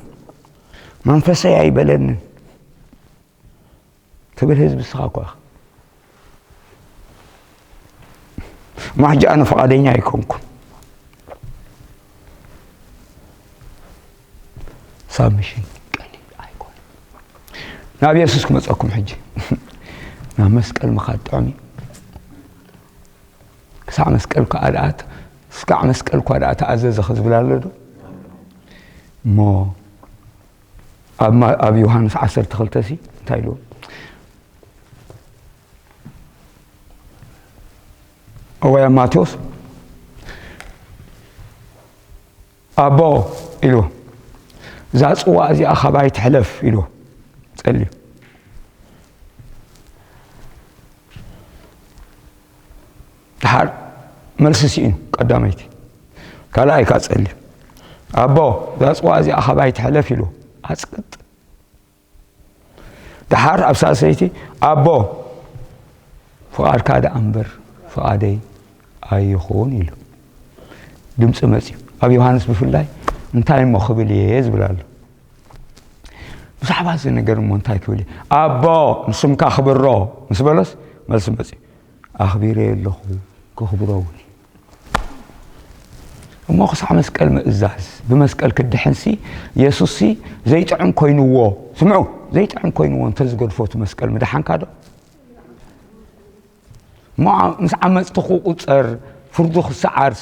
መንፈሰይ ኣይበለንን ትብል ህዝቢ እስኻ እኮ ኢኻ ማሕጂ ኣነ ፍቓደኛ ኣይኮንኩን ሳብሚሽን ቀሊል ኣይኮነ ናብ የሱስ ክመፀኩም ሕጂ ናብ መስቀል ምኻድ ጥዑም እዩ ክሳዕ መስቀል ከዓ ደኣ ክሳዕ መስቀል እኳ ደኣ ተኣዘዘ ዝብል ኣሎ ዶ እሞ ኣብ ማ- ኣብ ዮሃንስ ዓሰርተ ክልተ ሲ እንታይ ኢሉ እወ ኣብ ማቴዎስ ኣቦ ኢሉ እዛ ፅዋ እዚኣ ካባይ ትሕለፍ ኢሉ ፀልዩ ድሓር መልሲ ስኢኑ ቀዳመይቲ ካልኣይ ከዓ ፀልዩ ኣቦ፣ እዛ ጽዋ እዚኣ ኻባይ ትሕለፍ ኢሉ ኣጽቅጥ። ደሓር ኣብ ሳልሰይቲ፣ ኣቦ፣ ፍቓድካ ደኣ እምበር ፍቓደይ ኣይኹን ኢሉ። ድምፂ መፅዩ። ኣብ ዮሃንስ ብፍላይ እንታይ እሞ ክብል እየ ዝብል ኣሎ። ብዛዕባ እዚ ነገር እሞ እንታይ ክብል እየ? ኣቦ፣ ንስምካ ክብሮ ምስ በሎስ፣ መልሲ መፅዩ። ኣኽቢረ ኣለኹ፣ ክኽብሮ እውን እዩ። እሞ ክሳዕ መስቀል ምእዛዝ፣ ብመስቀል ክድሕንሲ፣ የሱስሲ ዘይጥዕም ኮይንዎ፣ ስምዑ፣ ዘይጥዕም ኮይንዎ እንተዝገድፎ እቲ መስቀል ምድሓንካ ዶ? እሞ ምስ ዓመፅቲ ክቁፀር፣ ፍርዱ ክሰዓር፣